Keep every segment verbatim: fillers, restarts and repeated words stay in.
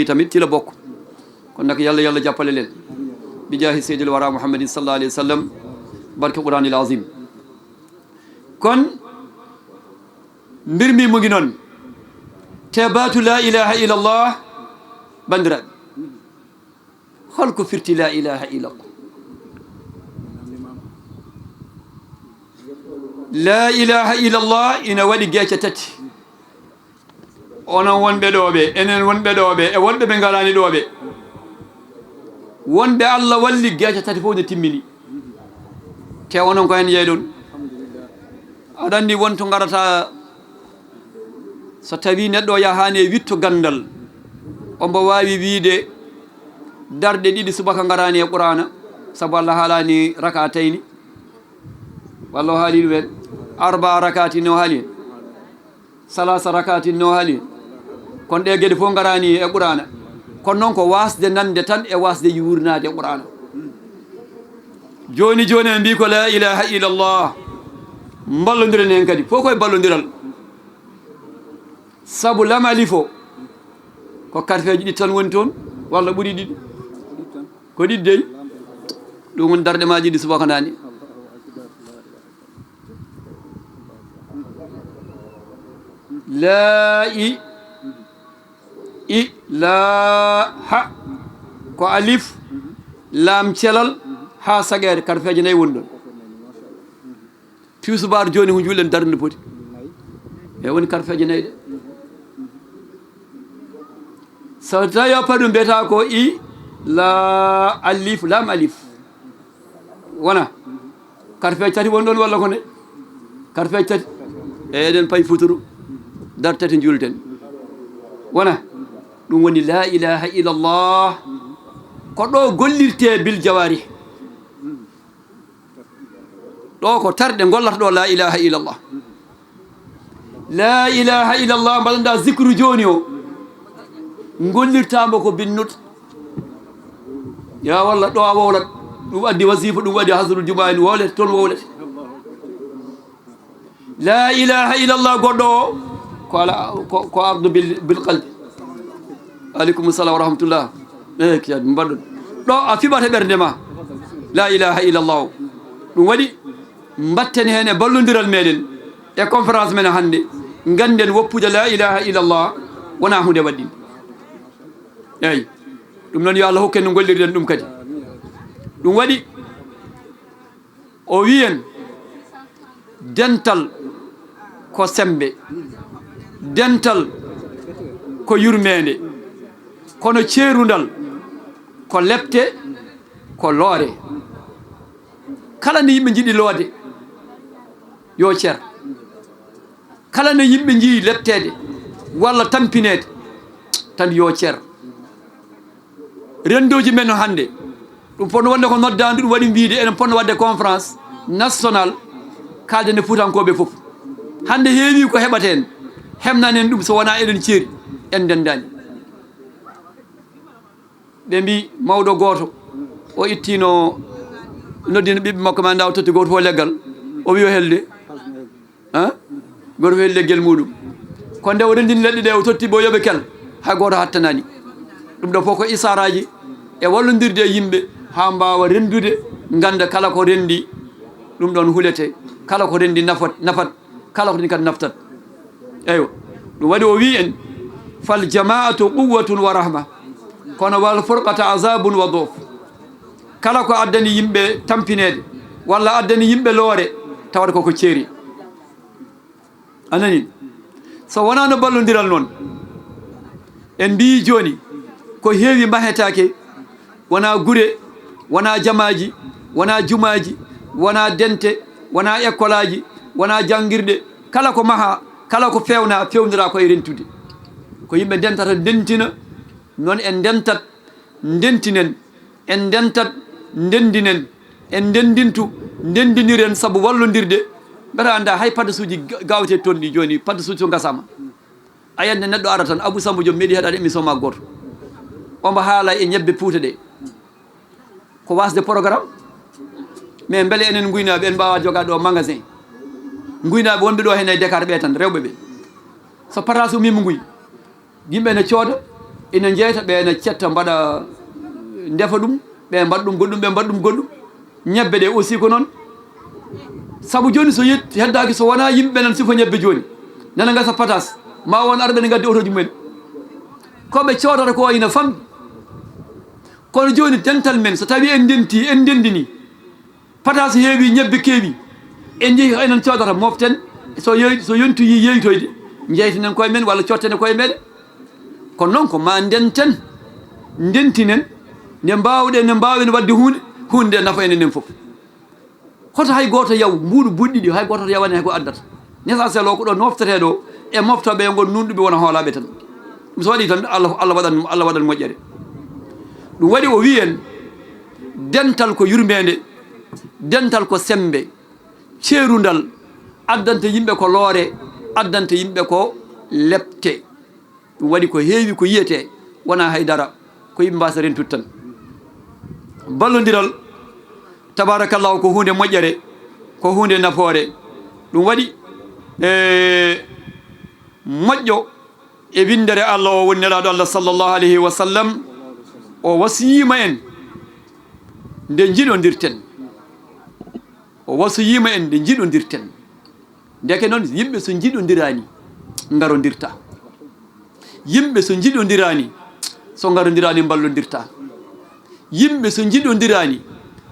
Tamit ci la bokk. Kon nag, yàlla, yàlla jàppale leen bi jaahi Seydil Wara Muhammadin sallallahu alayhi wa sallam, barke Quraanil Azim. Kon mbir mi mu ngi noon. Te baatu laa ilaha illallah, bandiraɓe, hol ko firti laa ilaha illallah? Laa ilaha illallah ina waɗi geece tati. Onon wonɓe ɗo ɓe, enen wonɓe ɗo ɓe, e wonɓe ɓe ngaraani ɗo ɓe. Wonɓe Allah walli, geece tati fof ne timmini. Te onon ko heen njeyɗon. Aɗa anndi won to ngarata, so tawi neɗɗo yahaani e witto ganndal, ombo waawi wiide darɗe ɗiɗi subaka ngaraani e Quraana, sabu Allah haalaani rakatayni, walla o haali ɗum en, arba rakati no haali en. Salasa rakatin no haali. Kon ɗe geɗe fof ngaraani e Qur'aana. Kono noon ko waasde nande tan e waasde yuurnaade e Qur'aana. Jooni jooni en mbii ko laa ilaaha illallah. Mballondiren heen kadi. Fof koye ballondiral. Sabu lam alif o, ko karfeeji ɗiɗi tan woni toon, walla ɓuri ɗiɗi? Ko ɗiɗi dey. Ɗum woni darɗe ma ɗiɗi subaka nani. Laa i, i, laa ha. Ko alif, laam celal, haa sageere, karfeeje nayi woni ɗon. Tusubaar jooni ko njuulen darnde poti. E woni karfeeje nayi ɗe. So tawi o paɗum mbiyata ko i, laa alif, laam alif. Wona. Karfeeje tati woni ɗon walla ko ne? Karfeeje tati. E eɗen payi futuru. Dar tati njuulten. Wona. Ɗum woni laa ilaaha illallah. Ko ɗo gollirte bil jawaarih. Ɗo ko tarɗe ngollata ɗo laa ilaaha illallah. Laa ilaaha illallah mbaɗanɗa zikru jooni o. Ngollirtaama ko binnut. Ya walla ɗo a wowlat. Ɗum addi wasifa, ɗum addi hasrul juma en wowlete, toon wowlete. Laa ilaaha illallah goɗɗo o, ko ala, ko, ko ardu bil, bil qalbi. Aleykum salam wa rahmatullah. Eh, kiyat mbaɗɗon. Ɗo a fiɓata ɓernde ma. Laa ilaaha illallah o. Ɗum waɗi mbatten heen e ballondiral meɗen e conférence men hannde. Ngannden woppude laa ilaaha illallah wona huunde waɗɗinde. Eyi. Ɗum noon yo Allah hokken no ngollirɗen ɗum kadi. Ɗum waɗi o wiyen dental ko semmbe, dental ko yurmeende, kono ceerundal ko lepte, ko loore. Kala nde yimɓe njiɗi loode, yo cer. Kala nde yimɓe njii lepteede walla tampineede, tan yo cer. Renndooji men no hannde, ɗum fotno wonde ko noddaandu, ɗum waɗi mbiide eɗen potno waɗde conférence nationale, kaalden e Fuutankooɓe fof. Hannde heewi ko heɓata en, hemnani en ɗum so wonaa eɗen ceeri, en ndenndaani. Ɓe mbi mawɗo gooto, o ittino, noddino ɓiɓɓe makko, ma nda o totti gooto fof leggal, o wi o helde. Hein? Gooto fof e leggel muɗum. Ko nde o renndini leɗɗe ɗe, o totti ɓe o yoɓe kel, hay gooto hattanani. Ɗum ɗo fof ko isaaraaji e wallondirde e yimɓe haa mbaawa renndude, ngannda kala ko renndi, ɗum ɗon hulete, kala ko renndi nafat, nafat, kala ko renndi kadi naftat. Eywa, ɗum waɗi o wii en, "Fal jamaatu quwwatun wa rahma, kono wal furqata azabun wa du'f." Kala ko addani yimɓe tampineede, walla addani yimɓe loore, tawata koko ceeri. A nani? So wonaa no ballondiral noon, en mbiyi jooni, ko heewi mahetaake, wonaa gure, wonaa jamaaji, wonaa jumaaji, wonaa dente, wonaa ekkolaaji, wonaa janngirɗe. Kala ko mahaa, kala ko feewnaa, feewndiraa ko e rentude. Ko yimɓe ndentata, ndentina, noon en ndentat, ndentinen, en ndentat, ndenndinen, en ndenndintu, ndenndiniren sabu wallondirde. Mbeɗa annda hay paddasuuji ga-, gawte toon ɗi jooni, paddasuuji so ngasaama. A yiyat nde neɗɗo ara tan, Abou Samba Diop, meeɗi heɗaade émission ma gooto. Omo haala e ñebbe Fuuta ɗe. Ko waasde programme. Mais mbele enen nguynaaɓe en mbaawaa jogaade ɗo magasin? Nguynaaɓe wonɓe ɗo heen e Dakar ɓe tan, rewɓe ɓe. So patas ummii mo nguy. Yimɓe ne cooda, Ina njeyta, ɓe ene cetta, mbaɗa, ndefa ɗum, ɓe mbaɗa ɗum goɗɗum, ɓe mbaɗa ɗum goɗɗum. Ñebbe ɗe aussi ko noon. Sabu jooni so yet-, heddaaki, so wonaa yimɓe nan sifa ñebbe jooni, nana ngasa patas, ma won arɓe ne ngaddi otoji mumen. Ko ɓe coodata ko ina famɗi. Kono jooni dental men, so tawi en ndenti, en ndendini, patas heewi, ñebbe keewi, en njehi, enen coodata, moften, so yoy-, so yontu yi yeeytoyde, njeytenen koye men walla cottene koye meɗen. Kono noon ko ma ndenten, ndentinen, nde mbaawɗen, nde mbaawen waɗde huunde, huunde nde nafa enen en fof. Hoto hay gooto yaw mbuuɗu buuɗi ɗiɗi, hay gooto yawani hay ko addata. L'essentiel o ko ɗo moftetee ɗo, e moftoɓe e ngon nunɗuɓe wona hoolaaɓe tan. Ɗum so waɗi tan, Allah, Allah waɗan, Allah waɗan moƴƴere. Ɗum waɗi o wiyen, dental ko yurmeende, dental ko semmbe, ceerundal, addante yimɓe ko loore, addante yimɓe ko lepte. Ɗum waɗi ko heewi ko yiyetee, wonaa hay dara, ko yimɓe mbaasa rentude tan. Ballondiral, tabarakallahu, ko huunde moƴƴere, ko huunde nafoore. Ɗum waɗi, e, moƴƴo e winndere Allah o woni Nelaaɗo Allah sallallahu alayhi wa sallam, o wasiyima en nde njiɗondirten. O wasiyima en nde njiɗondirten. Ndeke noon, yimɓe so njiɗondiraani, ngarondirta. Yimɓe so njiɗondiraani, so ngarondiraani, mballondirta. Yimɓe so njiɗondiraani,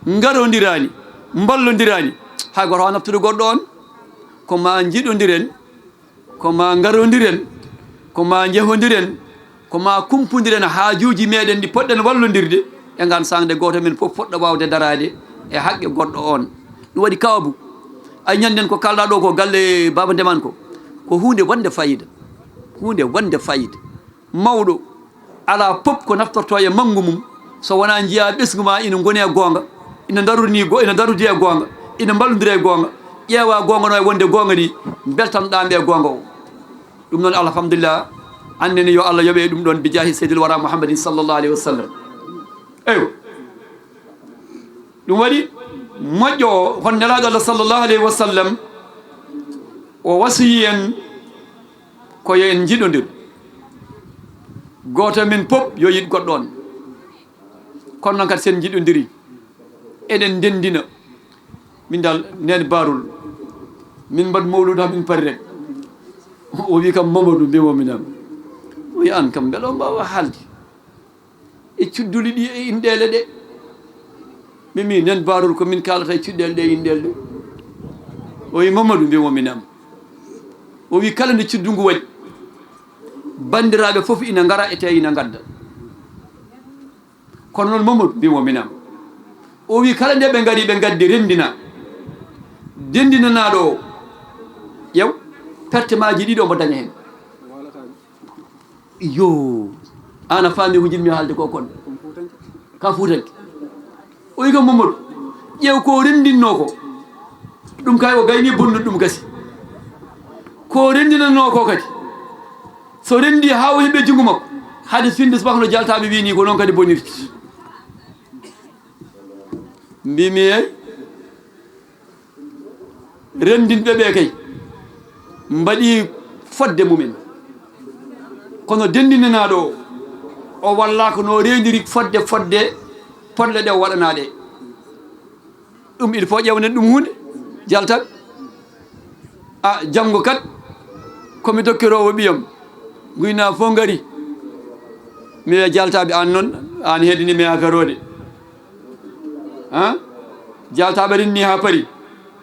ngarondiraani, mballondiraani, hay gooto waawa naftude goɗɗo on. Ko ma njiɗondiren, ko ma ngarondiren, ko ma njehondiren, ko ma kumpondiren haajuuji meɗen ɗi poɗɗen wallondirde, e ngaan saŋde gooto men fof fotɗo waawde daraade e haqqe goɗɗo oon. Ɗum waɗi kaabu. Ay, ñannden ko kaalɗaa ɗo ko galle Baaba Ndeman ko, ko huunde wonde fayida. Huunde wonde fayida. Mawɗo, alaa fof ko naftortoo e manngu mum, so wonaa njiyaa ɓesngu ma ina ngoni e goonga, ina ndarudi go-, ina ndarudi e goonga, ina mballondira e goonga, ƴeewa goonga no e wonde goonga ni, mbeltanɗaa ɓe e goonga o. Ɗum noon, alhamdulillah, annene yo Allah yoɓe ɗum ɗoon bi jaahi Seydil Wara Muhammadin sallallahu alayhi wa sallam. Eywa. Ɗum waɗi moƴƴo o, hon Nelaaɗo Allah sallallahu alayhi wa sallam, o wasiyi en ko yo en njiɗondir. Gooto men fof yo yiɗ goɗɗo on. Kono noon kadi, so en njiɗondiri, eɗen ndenndina. Min dal, neen Barol, min mbaɗ mawludu haa min pari rek. O wi kam, "Mamadou, mbiimo min am." O wi, "Aan kam, mbele o mbaawa haalde e cudduli ɗi e inɗeele ɗe?" Mi mi, "Neen Barol, ko min kaalata e cuɗɗeele ɗe e inɗeele ɗe?" O wi, "Mamadou, mbiimo min am." O wi, "Kala nde cuddu ngu waɗi, banndiraaɓe fof ina ngara e tee ina ngadda. Kono noon, Mamadou, mbiimo min am." O wi, "Kala nde ɓe ngari, ɓe ngaddi, renndina. Denndinanaaɗo o, ƴeew, perte maaji ɗiɗo omo daña heen." Iyo, aan a faami ko njiɗmi haalde ko kon. Ka Fuutanke. O wi kam, "Mamadou, ƴeew ko renndinnoo ko. Ɗum kay o gayni bonnude ɗum gasi. Ko renndinannoo ko kadi, so renndi haa o heɓi junngo makko, hade finde subaka no jaltaaɓe wii ni, ko noon kadi bonirti." Mbimi, "Eey, renndinɓe ɓe kay mbaɗi fodde mumen. Kono denndinanaaɗo o, o wallaaka no reeniri fodde, fodde, fodde ɗe o waɗanaa ɗe." Ɗum, il faut ƴeewnen ɗum huunde, jaltaaɓe. A, janngo kat, ko mi dokkiroowo ɓiyam, nguynaa fof ngari. Mi wiya, "Jaltaaɓe, aan noon, aan heddini mi affaire o de." Han? Jaltaaɓe renni haa pari.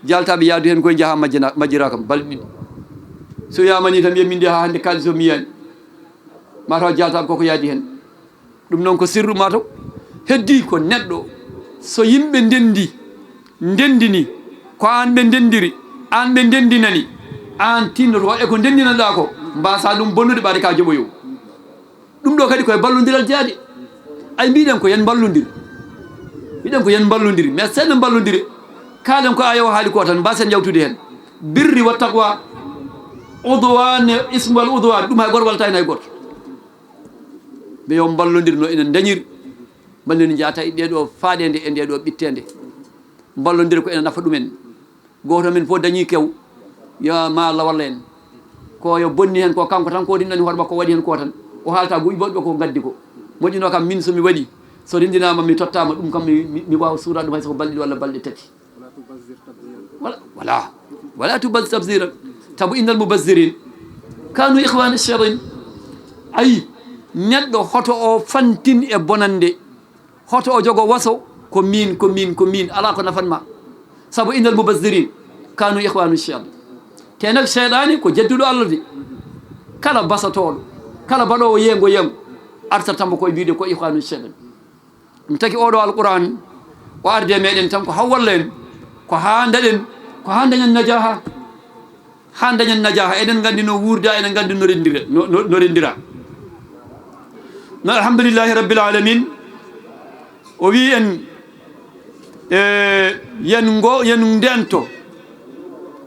Jaltaaɓe yaadu heen koye njaha majjina-, majjira kam balɗe ɗiɗi. So wiyaama ni tan, mbiya, "Min de haa hannde kaalis o mi yiyaani." Ma taw jaltaaɓe koko yaadi heen. Ɗum noon ko sirru ma taw. Heddii ko neɗɗo, so yimɓe ndenndi, ndenndini, ko aan ɓe ndenndiri, aan ɓe ndenndinani, aan tinnoto e ko ndenndinaɗaa ko, mbaasa ɗum bonnude ɓaade ka joɓoyow. Ɗum ɗo kadi koye ballondiral jeyaade. Ay, mbiɗen ko yen mballondir. Mbiɗen ko yen mballondir. Mais seeɗa mballondire, kaalen ko aaya o haali ko tan, mbasen yawtude heen. Birri wa taqwa, udwan, ismu wal udwan, ɗum hay gooto wallata heen hay gooto. Ɓe yo mballondir no ina ndañiri, mballondir njaata e ɗee ɗo faaɗeende e ndee ɗo ɓitteende. Mballondir ko ina nafa ɗumen. Gooto men fof dañii kew, yo ma Allah wallu en. Ko yo bonni heen ko, kanko tan ko rinɗani hoore makko, waɗi heen ko tan. O haalta go iboɗo ko gaddi ko. Moƴƴino kam min so mi waɗi, so rindinaama mi tottaama ɗum kam mi, mi, mi waawa suura ɗum hay so ko balɗe ɗiɗi walla balɗe tati. Wala, wala, wala tubazzir tabzira. Tabu innal mubazzirin kanu ikhwana shayatin. Ayi, neɗɗo hoto o fantin e bonande. Hoto o jogo waso ko min, ko min, ko min. Ala ko nafan ma. Sabu innal mubazzirin kanu ikhwanu shayatin. Te nag seyɗaani ko jedduɗo Allah de. Kala basatooɗo, kala baɗoowo yeengo yeengo, artat tan ko e wiide ko ikhwanu shayatin. Ɗum taki oɗo Alquran, o arde meɗen tan ko hawwalla en, ko haa ndaɗen, ko haa ndañen najaha. Haa ndañen najaha, eɗen nganndi no wuurda, eɗen nganndi no renndira, no, no, no renndira. No, alhamdulillahi rabbil alamin. O wi en, e, yen ngo, yen ndento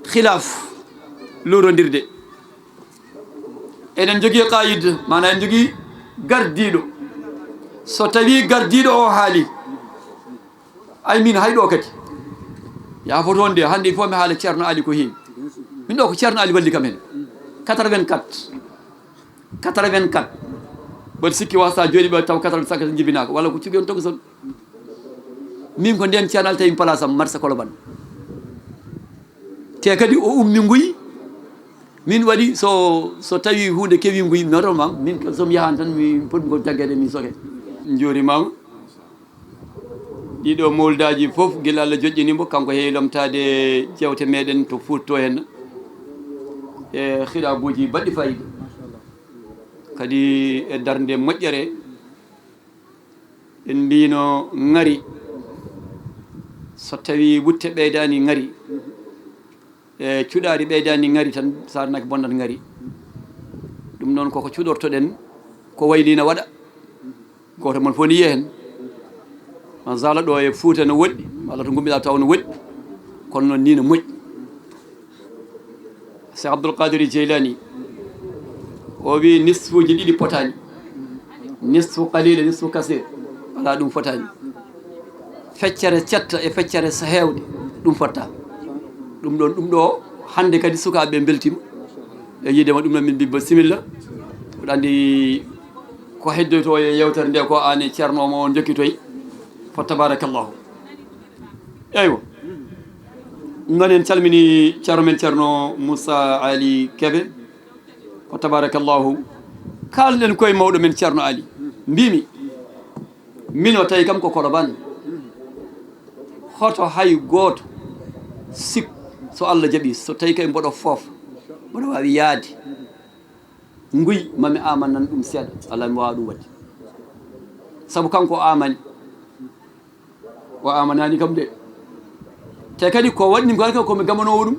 khilaf, lurondirde. Eɗen jogii qaayida, maanaam eɗen jogii gardiiɗo. So tawii gardiiɗo o haali, ay, min hay ɗo kadi, yaafoto on de, hannde il faut mi haala Ceerno Ali ko heewi. Min ɗo ko Ceerno Ali walli kam heen. Quatre-vingt-quatre. Quatre-vingt-quatre. Mbaɗa sikki wasa jooɗi ɓe taw quatre-vingt-cinq jibinaaka, walla ko cuki on tokosol. Min ko ndeen Ceerno Ali tawi mi place am, marsa Colobane. Te kadi o ummi nguy. Min waɗi so, so tawi huunde kewi nguy, normalement, min kam so mi yahan tan, mi poti ko jaggede, mi soke. Njuurimaama. Ɗiɗo mawlidaaji fof, gila Allah joƴƴini mo, kanko heewi lomtaade jeewte meɗen to Fuuta to henna. E khilaabuuji baɗɗi faayiida. Kadi e darnde moƴƴere, en mbiyno ŋari, so tawi wutte ɓeydaani ŋari, e cuɗaari ɓeydaani ŋari tan, saarnaki bondat ŋari. Ɗum noon koko cuɗortoɗen, ko wayni na waɗa. Gooto mon fof ni yiya heen. Masala ɗo e Fuuta no woɗɗi, walla to ngummiɗa taw no woɗɗi, kono noon ni no moƴƴi. Cheikh Abdoul Qadir Jeylani, o wi nisfuuji ɗiɗi potaani. Nisfu qalil, nisfu kasir. Alaa, ɗum fotaani. Feccere cetta e feccere so heewde, ɗum fotta. Ɗum ɗon, ɗum ɗo hannde kadi sukaaɓe mbeltiima e yiide ma. Ɗum noon min mbibba similla. Mboɗo anndi ko heddoyto e yeewtere nde ko aan e Ceerno mo on njokkitoy. Fa tabarakallahu. Eywa. Ɗum noon en calmini Ceerno men Ceerno Moussa Ali Kebe. Fa tabarakallahu. Kaalɗen koye mawɗo men Ceerno Ali. Mbimi, min o tawi kam ko Kolobaan. Hoto hay gooto sik, so Allah jaɓi, so tawi kay mboɗo foofa, mboɗo waawi yaade. Nguy, mami amanan ɗum seeɗa. Alaa, mi waawa ɗum waɗde. Sabu kanko o amani. O amanaani kam de. Te kadi ko waɗi ɗum ko, ko mi gamanoowo ɗum.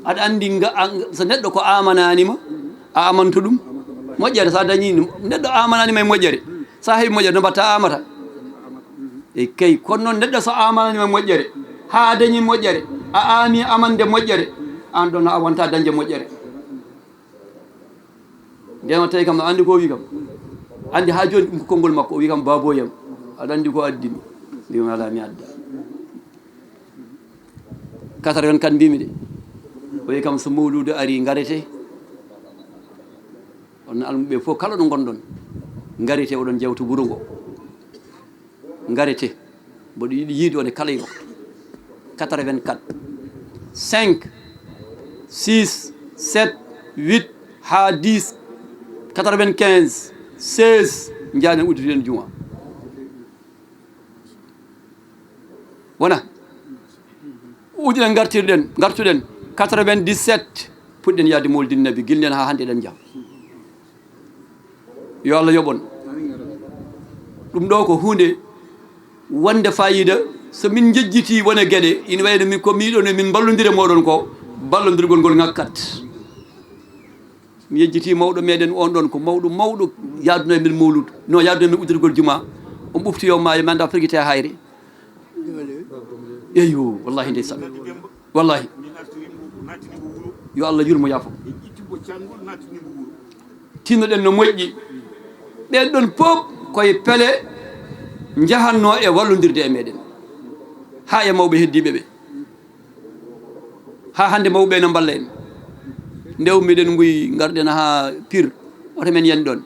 Aɗa anndi nga, a, so neɗɗo ko amanaani ma, a amanto ɗum moƴƴere. So a dañi ɗum, neɗɗo amanaani ma e moƴƴere, so a heɓi moƴƴere, no mbaɗta, a amata? E kay, kono noon neɗɗo so amanaani ma e moƴƴere, haa a dañi moƴƴere, a aami amande moƴƴere, aan ɗoon a wonta dañde moƴƴere. Ndeen o tawi kam, no anndi ko o wi kam. Anndi haa jooni ɗum ko konngol makko, o wi kam, "Baabooyam, aɗa anndi ko addimi?" Mbimi, "Alaa, mi adda." Quatre-vingt-quatre mbimi de. O wi kam, "So mawluudu ari, ngarete. On almuɓe fof, kala ɗo ngonɗon, ngarete, oɗon jewta wuro ngo." Ngarete. Mboɗo yiɗi yiide on e kala e waktu. Quatre-vingt-quatre. Cinq, six, sept, huit, haa dix, quatre-vingt-quinze, seize, njaaden udditoɗen juma. Wona? Uddiɗen, ngartirɗen, ngartuɗen. Quatre-vingt-dix-sept, puɗɗen yahde Mawlidin Nabi, gilɗen haa hannde eɗen njaha. Yo Allah yoɓon. Ɗum ɗo ko huunde wonde faayiida. So min njejjitii wone geɗe, ina wayi no min, ko miɗon e min mballondira moɗon ko, ballondirgol ngol ŋakkat. Mi yejjitii mawɗo meɗen on ɗon, ko mawɗo, mawɗo yaaduna e men mawlud, no yaaduna e men uddirgol juma. On ɓufti yo maayo, mi annda firgite hayre. Eyo, wallahi ndeysaan. Wallahi. Yo Allah yurmo, yaafo. Tinnoɗen no moƴƴi. Ɓen ɗon fof koye pele njahanno e wallondirde e meɗen. Haa e mawɓe heddiiɓe ɓe. Haa hannde mawɓe ɓe no mballa en. Nde ummiɗen nguy, ngarɗen haa Pir, oto men yani ɗon.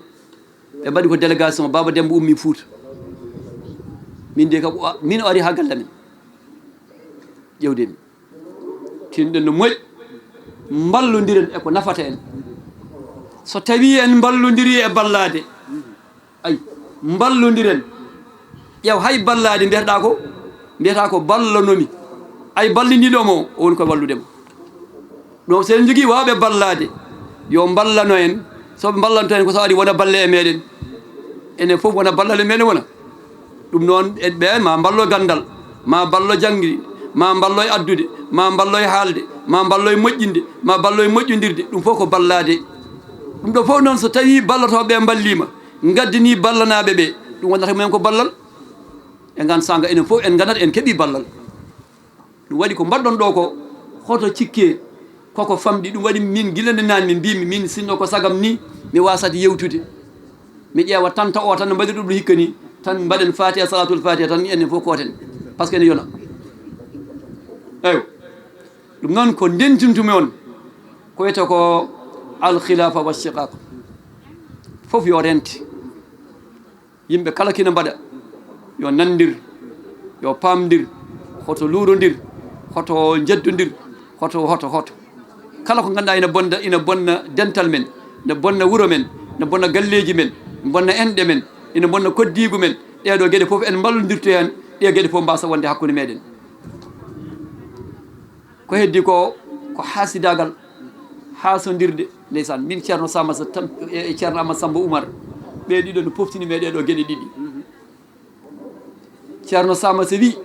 Ɓe mbaɗi ko délégation, Baaba Demba ummi Fuuta. Min de kam, o- min o ari haa galle men. Ƴewde mi. Tinɗen no moƴƴi, mballondiren e ko nafata en. So tawii en mballondirii e ballaade, ay, mballondiren. Ƴeew, hay ballaade mbiyata ko, mbiyata ko ballanomi. Ay, ballindiiɗo mo, o woni ko wallude mo. Ɗum, so en njogii waawɓe ballaade, yo mballano en. So ɓe mballanto en, ko so ari wona balle e meɗen. Enen fof wona ballal e meɗen wona. Ɗum noon, en ɓe ma mballo ganndal, ma mballo janngi, ma mballo e addude, ma mballo e haalde, ma mballo e moƴƴinde, ma mballo e moƴƴondirde. Ɗum fof ko ballaade. Ɗum ɗo fof noon, so tawii ballotooɓe ɓe mballiima, ngaddinii ballanaaɓe ɓe, ɗum wonata mumen ko ballal. E ngaan saanga, enen fof en nganat en keɓii ballal. Ɗum waɗi ko mbaɗɗon ɗo ko, hoto cikke koko famɗi. Ɗum waɗi min gila nde naanmi mbimi, min sinno ko sagam ni, mi wasat yewtude. Mi ƴeewa tanta o tan no mbaɗir ɗum hikka ni, tan mbaɗen Fatiha, Salatul Fatiha tan, enen fof kooten. Par ce que ene yona. Eywa. Ɗum noon ko ndentintumi on, ko wiyetee ko al khilafa wa shiqaq. Fof yo rente. Yimɓe kala kina mbaɗa, yo nanndir, yo paamndir, hoto luurondir, hoto njeddondir, hoto, hoto, hoto. Kala ko ngannduɗaa ina bonna, ina bonna dental men, ina bonna wuro men, ina bonna galleeji men, ina bonna enɗe men, ina bonna koddiigu men, ɗee ɗoo geɗe fof en mballondirtu heen, ɗee geɗe fof mbasa wonde hakkunde meɗen. Ko heddi ko, ko haasidaagal, haasondirde. Ndeysaan, min Ceerno Samassa tam-, e, e Ceerno Amadou Samba Oumar, ɓe ɗiɗo no poftini men ɗee ɗoo geɗe ɗiɗi. Ceerno Samassa wi,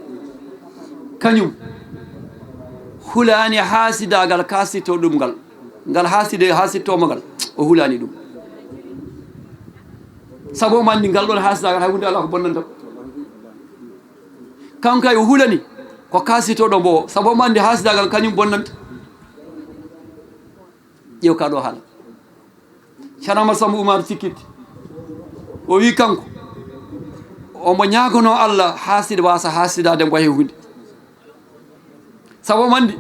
kañum hulaani haasidaagal kaasitoo ɗum ngal. Ngal haaside, haasitoo mo ngal, o hulaani ɗum. Sabu omo anndi ngal ɗoon haasidaagal hay huunde alaa ko bonnanta. Kanko kay o hulani ko kaasitooɗo mbo, sabu omo anndi haasidaagal kañum bonnanta. Ƴeew ka ɗo haala. Ceerno Amadou Samba Oumar Sikkit, o wi kanko, omo ñaagono Allah haasida wasa haasidaade mbo hay huunde. Sabu omo anndi,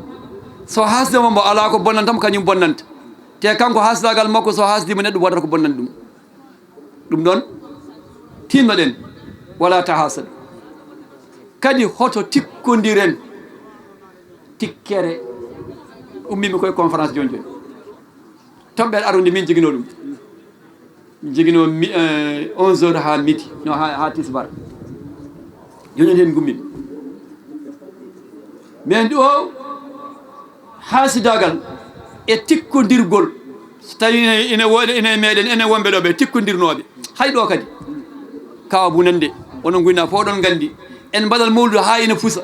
so haasde mo mbo alaa ko bonnanta mo, kañum bonnanta. Te kanko haasidaagal makko, so haasdi mo neɗɗo, waɗata ko bonnanta ɗum. Ɗum ɗoon, tinnoɗen, wala tahasadu. Kadi hoto tikkondiren, tikkere. Ummimi koye conférence jooni jooni. Toɓɓere arunde min joginoo ɗum. Min joginoo mi, eh, onze heures haa midi, no haa, haa tisbar. Jooni heen ngummimi. Men ɗo haasidaagal e tikkondirgol. So tawii ina, ina wooɗi, ina e meɗen, enen wonɓe ɗo ɓe tikkondirnooɓe. Hay ɗo kadi. Kawa Bunande, onon nguyna fof oɗon nganndi. En mbaɗat mawludu haa ina fusa.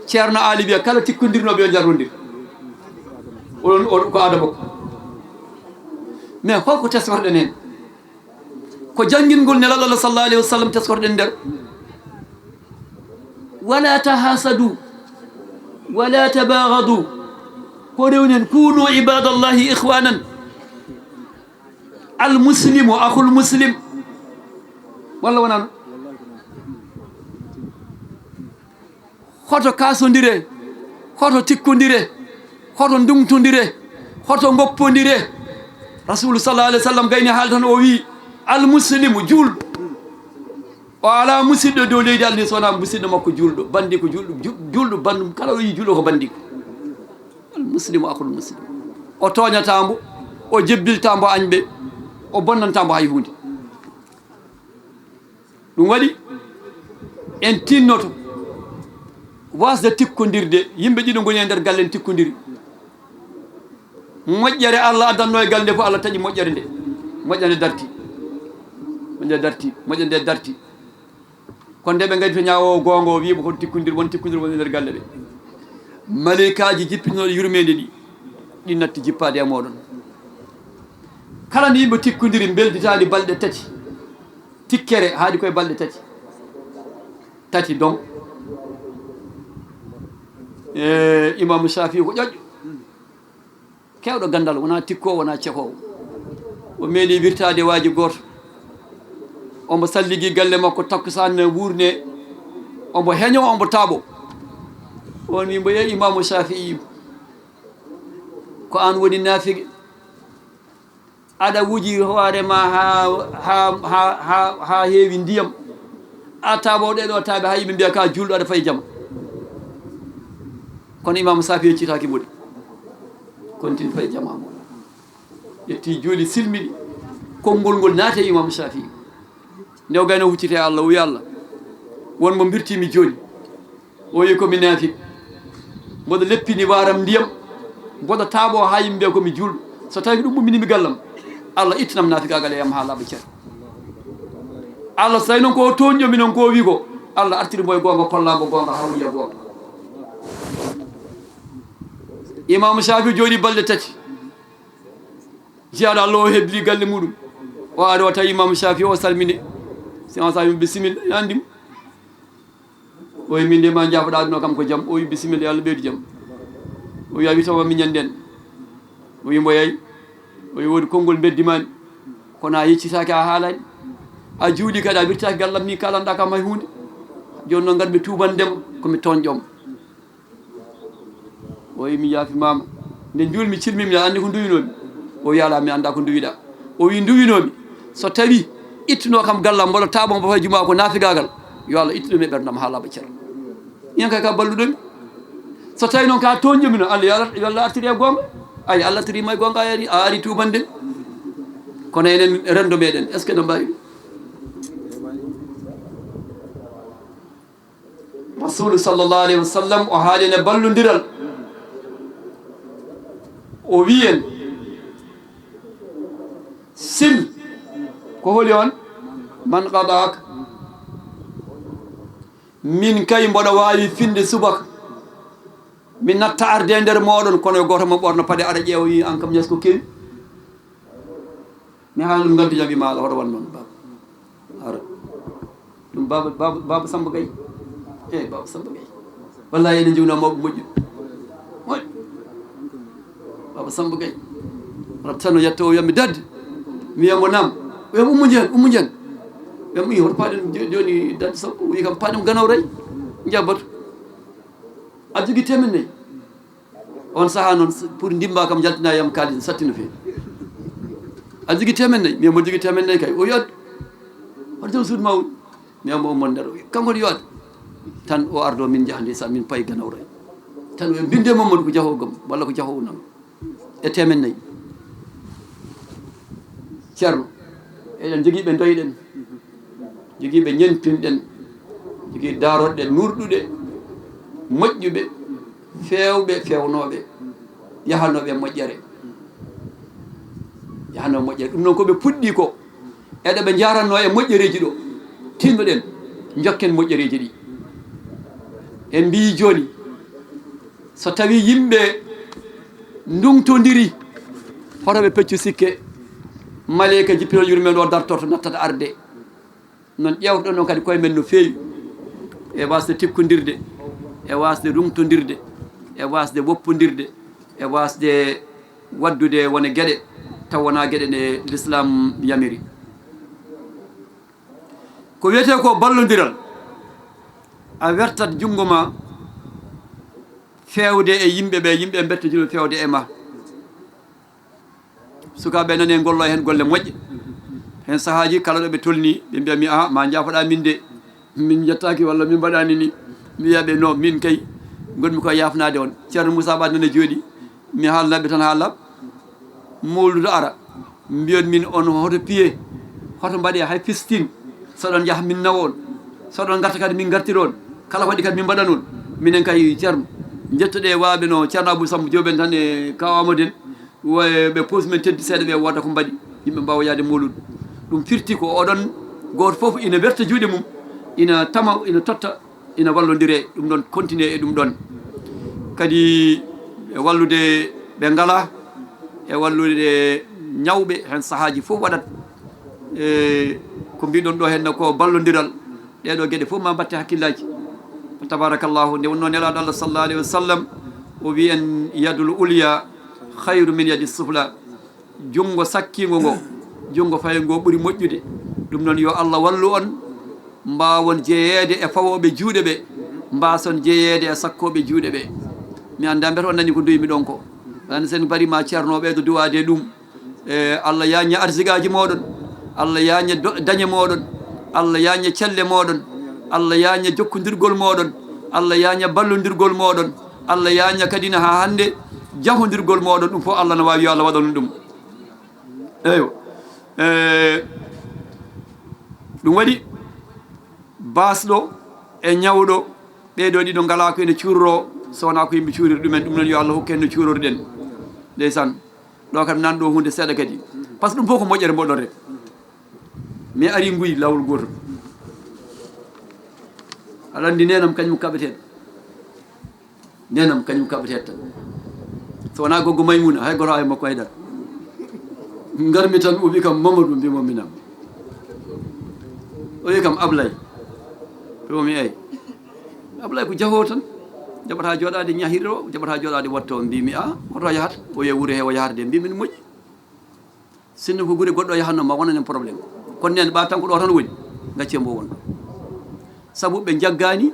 Ceerno Aali wiya kala tikkondirnooɓe yo njarrondir. Oɗon, o, ko aada makko. Mais holko teskorɗen heen? Ko janngingol Nelaaɗo Allah sallallahu alayhi wa sallam teskorɗen nder. Wala tahasadu, wala tabaghadu. Ko rewnen, kunu ibadallahi ikhwanan. Al muslimu akhul muslim. Walla wonaa noon? Hoto kaasondire, hoto tikkondire, hoto ndungtondire, hoto ngoppondire. Rasulu sallallahu alayhi wa sallam gayni haali tan, o wi, al muslimu, juulɗo, o alaa musidɗo dow leydi Allah ndi so wonaa musidɗo makko juulɗo. Banndiiko juulɗo, ju-, juulɗo banndum kala o yi juulɗo ko banndiiko. Al muslimu akhul muslim. O tooñataa mbo, o jebbiltaa mbo añɓe, o bonnantaa mbo hay huunde. Ɗum waɗi en tinnoto wasde tikkondirde. Yimɓe ɗiɗo ngoni e nder galle, en tikkondiri. Moƴƴere Allah addanno e galle nde fof, Allah taƴi moƴƴere nde. Moƴƴere nde darti. Moƴƴere darti. Moƴƴere nde darti. Kono nde ɓe ngaddi to ñaawoowo goonga o, wiiɓe kon tikkondir, won tikkondir won e nder galle ɓe. Maleykaaji jippinooɗi yurmeende ɗi, ɗi natti jippaade e mooɗon. Kala nde yimɓe tikkondiri, mbelditaani balɗe tati. Tikkere haaɗi koye balɗe tati. Tati donc. E Imaamu Shafii ko ƴoƴƴo. Keewɗo ganndal, wonaa tikkoowo, wonaa cehoowo. O meeɗi wirtaade waaji gooto. Omo salligi galle makko, takkusaan ne wuurne. Omo heño, omo taaɓo. On wi mbo, "Yee Imaamu Shafii, ko aan woni naafiqe?" Aɗa wuji hoore ma ha, ha, ha, ha, ha heewi ndiyam. A taaɓo ɗee ɗo taaɓe, ha yimɓe mbiya ka juulɗo, aɗa fay jama. Kono Imaamu Saafi yeccitaaki mo de. Kontin fay jama mo. Ƴetti juuli, silmini. Konngol ngol naati e Imaamu Saafi. Nde o gayno hucciti e Allah, o wi, "Allah, won mo mbirtimi jooni." O wi, "Ko mi naafiq. Mboɗo leppini waaram ndiyam. Mboɗo taaɓo ha yimɓe ko mi juulɗo. So tawi ɗum umminimi gallam, Allah ittanam naafiqaagal e am ha laaɓa cer." Allah, so tawi noon ko o toonƴo mi noon, ko o wi ko, Allah artiri mo e goonga, kolla mo goonga, haa o yiya goonga. Imaamu Saafi jooɗi balɗe tati. Jiyaaɗo Allah o heddiri galle muɗum. O ari o tawi Imaamu Saafi o salmini. Si Imaamu Saafi, "Bisimilla, ina anndi mo." O wi, "Min de ma jaafoɗa aduna kam ko jam." O wi, "Bisimilla, yo Allah ɓeydu jam." O wi, "A wi tawa miñan nden." O wi, "Mbo yay." O wi, "Woodi konngol mbeddimani. Kono a yeccitaaki, a haalani. A juuɗi kadi, a wirtaaki gallam ni, kalanɗa kam hay huunde. Jooni noon ngarmi tuubandema, ko mi toonƴooma." O wi, "Mi yaafimaama. Nde njuulmi, cilmimi, a anndi ko nduwinoomi?" O wi, "Alaa, mi annda ko nduwiɗa." O wi, "Nduwinoomi, so tawi ittuno kam gallam, mboɗo taaɓo mo fay juma ko naafigaagal, yo Allah ittu ɗum e ɓerndam haa laaɓa cer." Iyan kay ka balluɗomi. So tawi noon ka toonƴomi noon, Allah, yo Allah, yo Allah artiri e goonga. Ay, Allah artiri ma e goonga, a ari, a ari tuubande. Kono enen renndo meɗen, est-ce que no mbawi ɗum? Rasulu sallallahu alayhi wa sallam o haali en e ballondiral. O wi en, "Sil." Ko holi on? "Man qadaak." Min kay mboɗo waawi finde subaka. Mi natta arde e nder mooɗon, kono yo gooto mo ɓorno paɗe ara ƴeewa, yi an kam ñas ko kewi. Mi haala ɗum ngantu jam, wi ma ala hoto wan noon, baaba. Ara. Ɗum baaba, baaba, baaba Samba Gaye. Eh, baaba Samba Gaye. Wallahi ene jewna mawɓe moƴƴu. Moƴƴu. Baaba Samba Gaye. Ara tan o yetta o wiyammi, "Dadde." Mi wiyamo, "Nam." O wiyam, "Ummu Jeen, Ummu Jeen." Mi wiyam, "Ii, hoto paɗen jo-, jooni dadde Samba?" O wi kam, "Paɗen Ganaw Ray. Njabbatu." A jogi temen nayi. On saha noon, s-, pour ndimba kam, jaltina yam kaalis, satti no feewi. A jogi temen nayi? Mi mo jogi temen nayi kay. O yo addu. Hoto jaw suudu ma woni. Mi mo mon nder. Kanko yo addu. Tan o ardo min njaha nde sa min payi Ganaw Ray. Tan o mbinde Mamadou ko jahowo gam, walla ko jahowo nam. E temen nayi. Ceerno, eɗen jogii ɓe ndoyɗen, jogii ɓe ñentinɗen, jogii daarorɗe nurɗuɗe, moƴƴuɓe, feewɓe, feewnooɓe, yahanooɓe moƴƴere, yahanooɓe moƴƴere. Ɗum noon ko ɓe puɗɗi ko, eɗo ɓe njaranno e moƴƴereeji ɗo, tinnoɗen, njokken moƴƴereeji ɗi. En mbiyi jooni, so tawi yimɓe ndungtondiri, hoto ɓe peccu sikke, maleyka jippinol yurmeende o dartorto, nattata arde. Non ƴeewtoɗon ɗon kadi koye men no feewi, e wasde tikkondirde, e wasde rungtondirde, e wasde woppondirde, e wasde waddude wone geɗe taw wona geɗe ɗe l'islam yamiri. Ko wiyetee ko ballondiral, a wertat junngo ma feewde e yimɓe ɓe, yimɓe mbette junngo feewde e ma. Sukaaɓe nane ngollo heen golle moƴƴe. Heen sahaaji kala ɗo ɓe tolni, ɓe mbiya mi, "Aha, ma njaafoɗa min de, min njettaaki walla min mbaɗaani ni." Mi wiya ɓe, "No, min kay ngonmi ko yaafnaade on." Ceerno Moussa Ba nana jooɗi, mi haalnaɓe tan haala. Mawludu ara, mbiyon min on hoto piye, hoto mbaɗe hay pistin. So ɗon njaha min nawa on, so ɗon ngarta kadi min ngartira on, kala ko waɗi kadi min mbaɗan on. Minen kay Ceerno, njettoɗe waaɓe no Ceerno Abou Samb Joob en tan e Kaw Amadou en, wo-, ɓe pose men teddi seeɗa ɓe wooda ko mbaɗi, yimɓe mbaawa yaade mawludu. Ɗum firti ko oɗon gooto fof ina werta juuɗe mum, ina tama, ina totta, ina wallondire, ɗum ɗon continue e ɗum ɗon. Kadi e wallude ɓe ngalaa, e wallude ñawɓe, heen sahaaji fof waɗat. E ko mbiɗon ɗo heen ko ballondiral, ɗee ɗoo geɗe fof ma mbatte hakkillaaji. Tabarakallahu, nde wonnoo Nelaaɗo Allah sallallahu alayhi wa sallam, o wi en, "Yadul ulya khayru min yadi sufla." Junngo sakkiingo ngo, junngo faygo ngo ɓuri moƴƴude. Ɗum noon, yo Allah wallu on, mbaawon jeyeede e fawooɓe juuɗe ɓe, mbaason jeyeede e sakkooɓe juuɗe ɓe. Mi anndaa mbete on nani ko nduwmi ɗon ko. An sen mbari ma Ceerno ɓeydo duwaade ɗum. E, Allah yaaña arsigaaji mooɗon, Allah yaaña do-, dañe mooɗon, Allah yaaña celle mooɗon, Allah yaaña jokkondirgol mooɗon, Allah yaaña ballondirgol mooɗon, Allah yaaña kadi na haa hannde jahondirgol mooɗon. Ɗum fof Allah na waawi, yo Allah waɗan ɗum. Eywa. E, ɗum waɗi baasɗo e ñawɗo, ɓee ɗoo ɗiɗo ngalaa ko ene cuuroroo, so wonaa ko yimɓe cuuriri ɗumen. Ɗum noon, yo Allah hokku en no cuuroriɗen. Ndeysaan, ɗo kam nan ɗo huunde seeɗa kadi, par ce que ɗum fof ko moƴƴere mboɗon rek. Mi ari nguy laawol gootol. Aɗa anndi neenam kañum kaɓeteeɗo. Neenam kañum kaɓeteeɗo tan. So wonaa goggo Maymuna, hay gooto e makko haydara. Ngarmi tan, o wi kam, "Mamadou," mbimo, "Minam." O wi kam, "Ablay." Mbimo mi, "Eey." "Ablay ko jahoowo tan. Jaɓataa jooɗaade ñahiroo, jaɓataa jooɗaade wattoo." Mbimi, "A, hoto yahata?" O wiya, "Wuro he o yahata de." Mbimi, "No moƴƴi." Sinno ko gure goɗɗo yahatno, ma wonan en problème. Kono nen ɓa tan ko ɗo tan woni, gacce mbo won ɗo. Sabu ɓe jaggaani,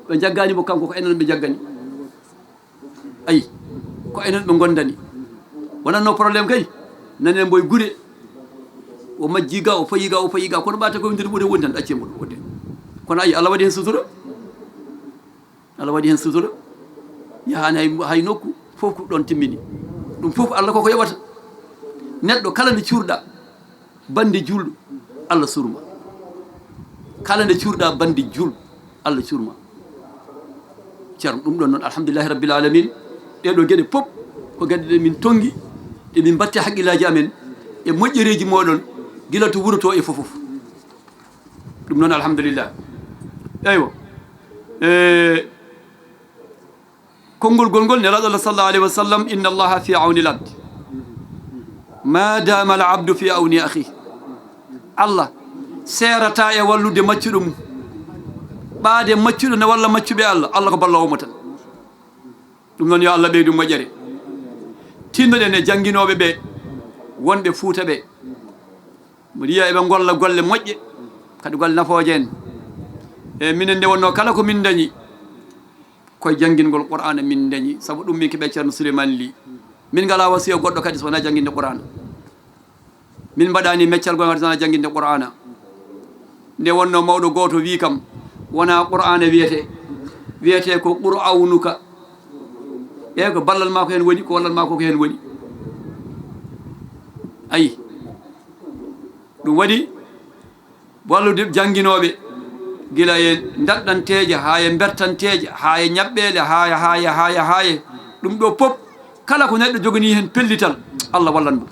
ɓe jaggaani mo kanko, ko enen ɓe jaggani. Ayi, ko enen ɓe gondani. Wonanno problème kay, nanen mbo e gure. O majji ga, o fayi ga, o fayi ga, kono ɓa tan ko nder ɓure woni tan, ɗacce mbo ɗo woni. Kono ayi, Allah waɗi hen sutura. Allah waɗi hen sutura. Yahaani hay, hay nokku, fof ko ɗon timmini. Ɗum fof Allah koko yoɓata. Neɗɗo kala nde cuurɗa bande juulɗo, Allah surma. Kala nde cuurɗa bande juulɗo, Allah surma. Ceerno, ɗum ɗon noon, alhamdulillahi rabbil alamin. Ɗee ɗoo geɗe pop ko geɗe ɗe min tongi, ɗe min mbatte haqqillaaji amen e moƴƴereeji mooɗon, gila to wuro to e fof fof. Ɗum noon, alhamdulillah. Eywa. E, konngol gol ngol, Nelaaɗo Allah sallallahu alayhi wa sallam, "Inna Allaha fi awni al-abd, ma dama al-abdu fi awni akhi." Allah seerata e wallude maccuɗo mum. Ɓaade maccuɗo ne walla maccuɓe Allah, Allah ko balloowo mo tan. Ɗum noon, yo Allah ɓeydu moƴƴere. Tinnoɗen e jannginooɓe ɓe, wonɓe Fuuta ɓe. Mboɗo yiya eɓe ngolla golle moƴƴe, kadi golle nafooje en. E minen, nde wonnoo kala ko min dañi, koye janngingol Qur'aana min dañi, sabu ɗum min keɓe Ceerno Souleymane Ly. Min ngalaa wasiya goɗɗo kadi so wonaa jannginde Qur'aana. Min mbaɗaani meccal goɗngal so wonaa jannginde Qur'aana. Nde wonnoo mawɗo gooto wii kam, wonaa Qur'aana wiyetee, wiyetee ko Qur'awnuka. Eeyi, ko ballal maa ko heen woni, ko wallal maa ko ko heen woni. Ayi, ɗum waɗi wallude jannginooɓe, gila e ndaɗɗanteeje, haa e mbertanteeje, haa e ñaɓɓeele, haa e, haa e, haa e, haa e. Ɗum ɗo pop, kala ko neɗɗo joganii heen pellital, Allah wallan mo.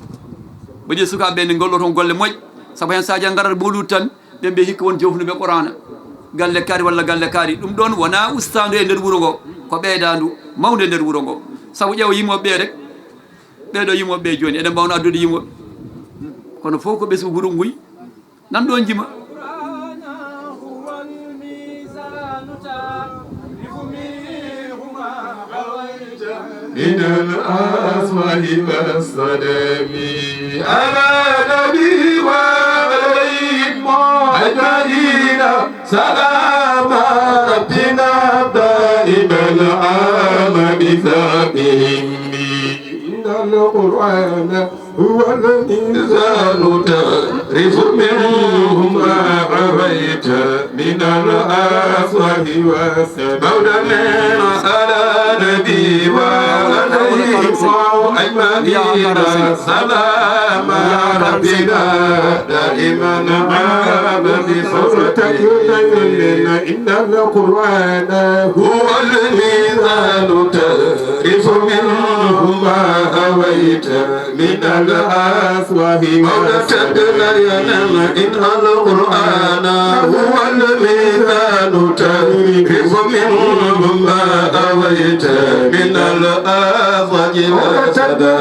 Mbaɗi sukaaɓe ɓe ne ngollo toon golle moƴƴe, sabu heen sahaji ngarat mawluud tan, ɓe mbiya hikka won jofnuɓe Qur'aana. Galle kaari walla galle kaari. Ɗum ɗoon wonaa ustaandu e nder wuro ngo, ko ɓeydaandu mawnde e nder wuro ngo. Sabu ƴeewa yimooɓe ɓe rek, ɓee ɗo yimooɓe ɓe jooni, eɗen mbaawnoo addude yimooɓe. Kono fof ko ɓesngu wuro nguy, nan ɗoon jima. من الأسوأ والصدم على النبي وعليهم أجمعين سلام ربنا دائم العام بذاتهم. إن القرآن هو الميزان تعرف منه ما حويت من الأفواه والسمع. مولانا على النبي وعليهم أجمعين سلام ربنا دائما عام بصفته. إن القرآن هو الميزان تعرف منه ما حويت من الأفواه. مولانا إن القرآن هو الميزان تعرف منه ما حويت من الأفواه والسمع.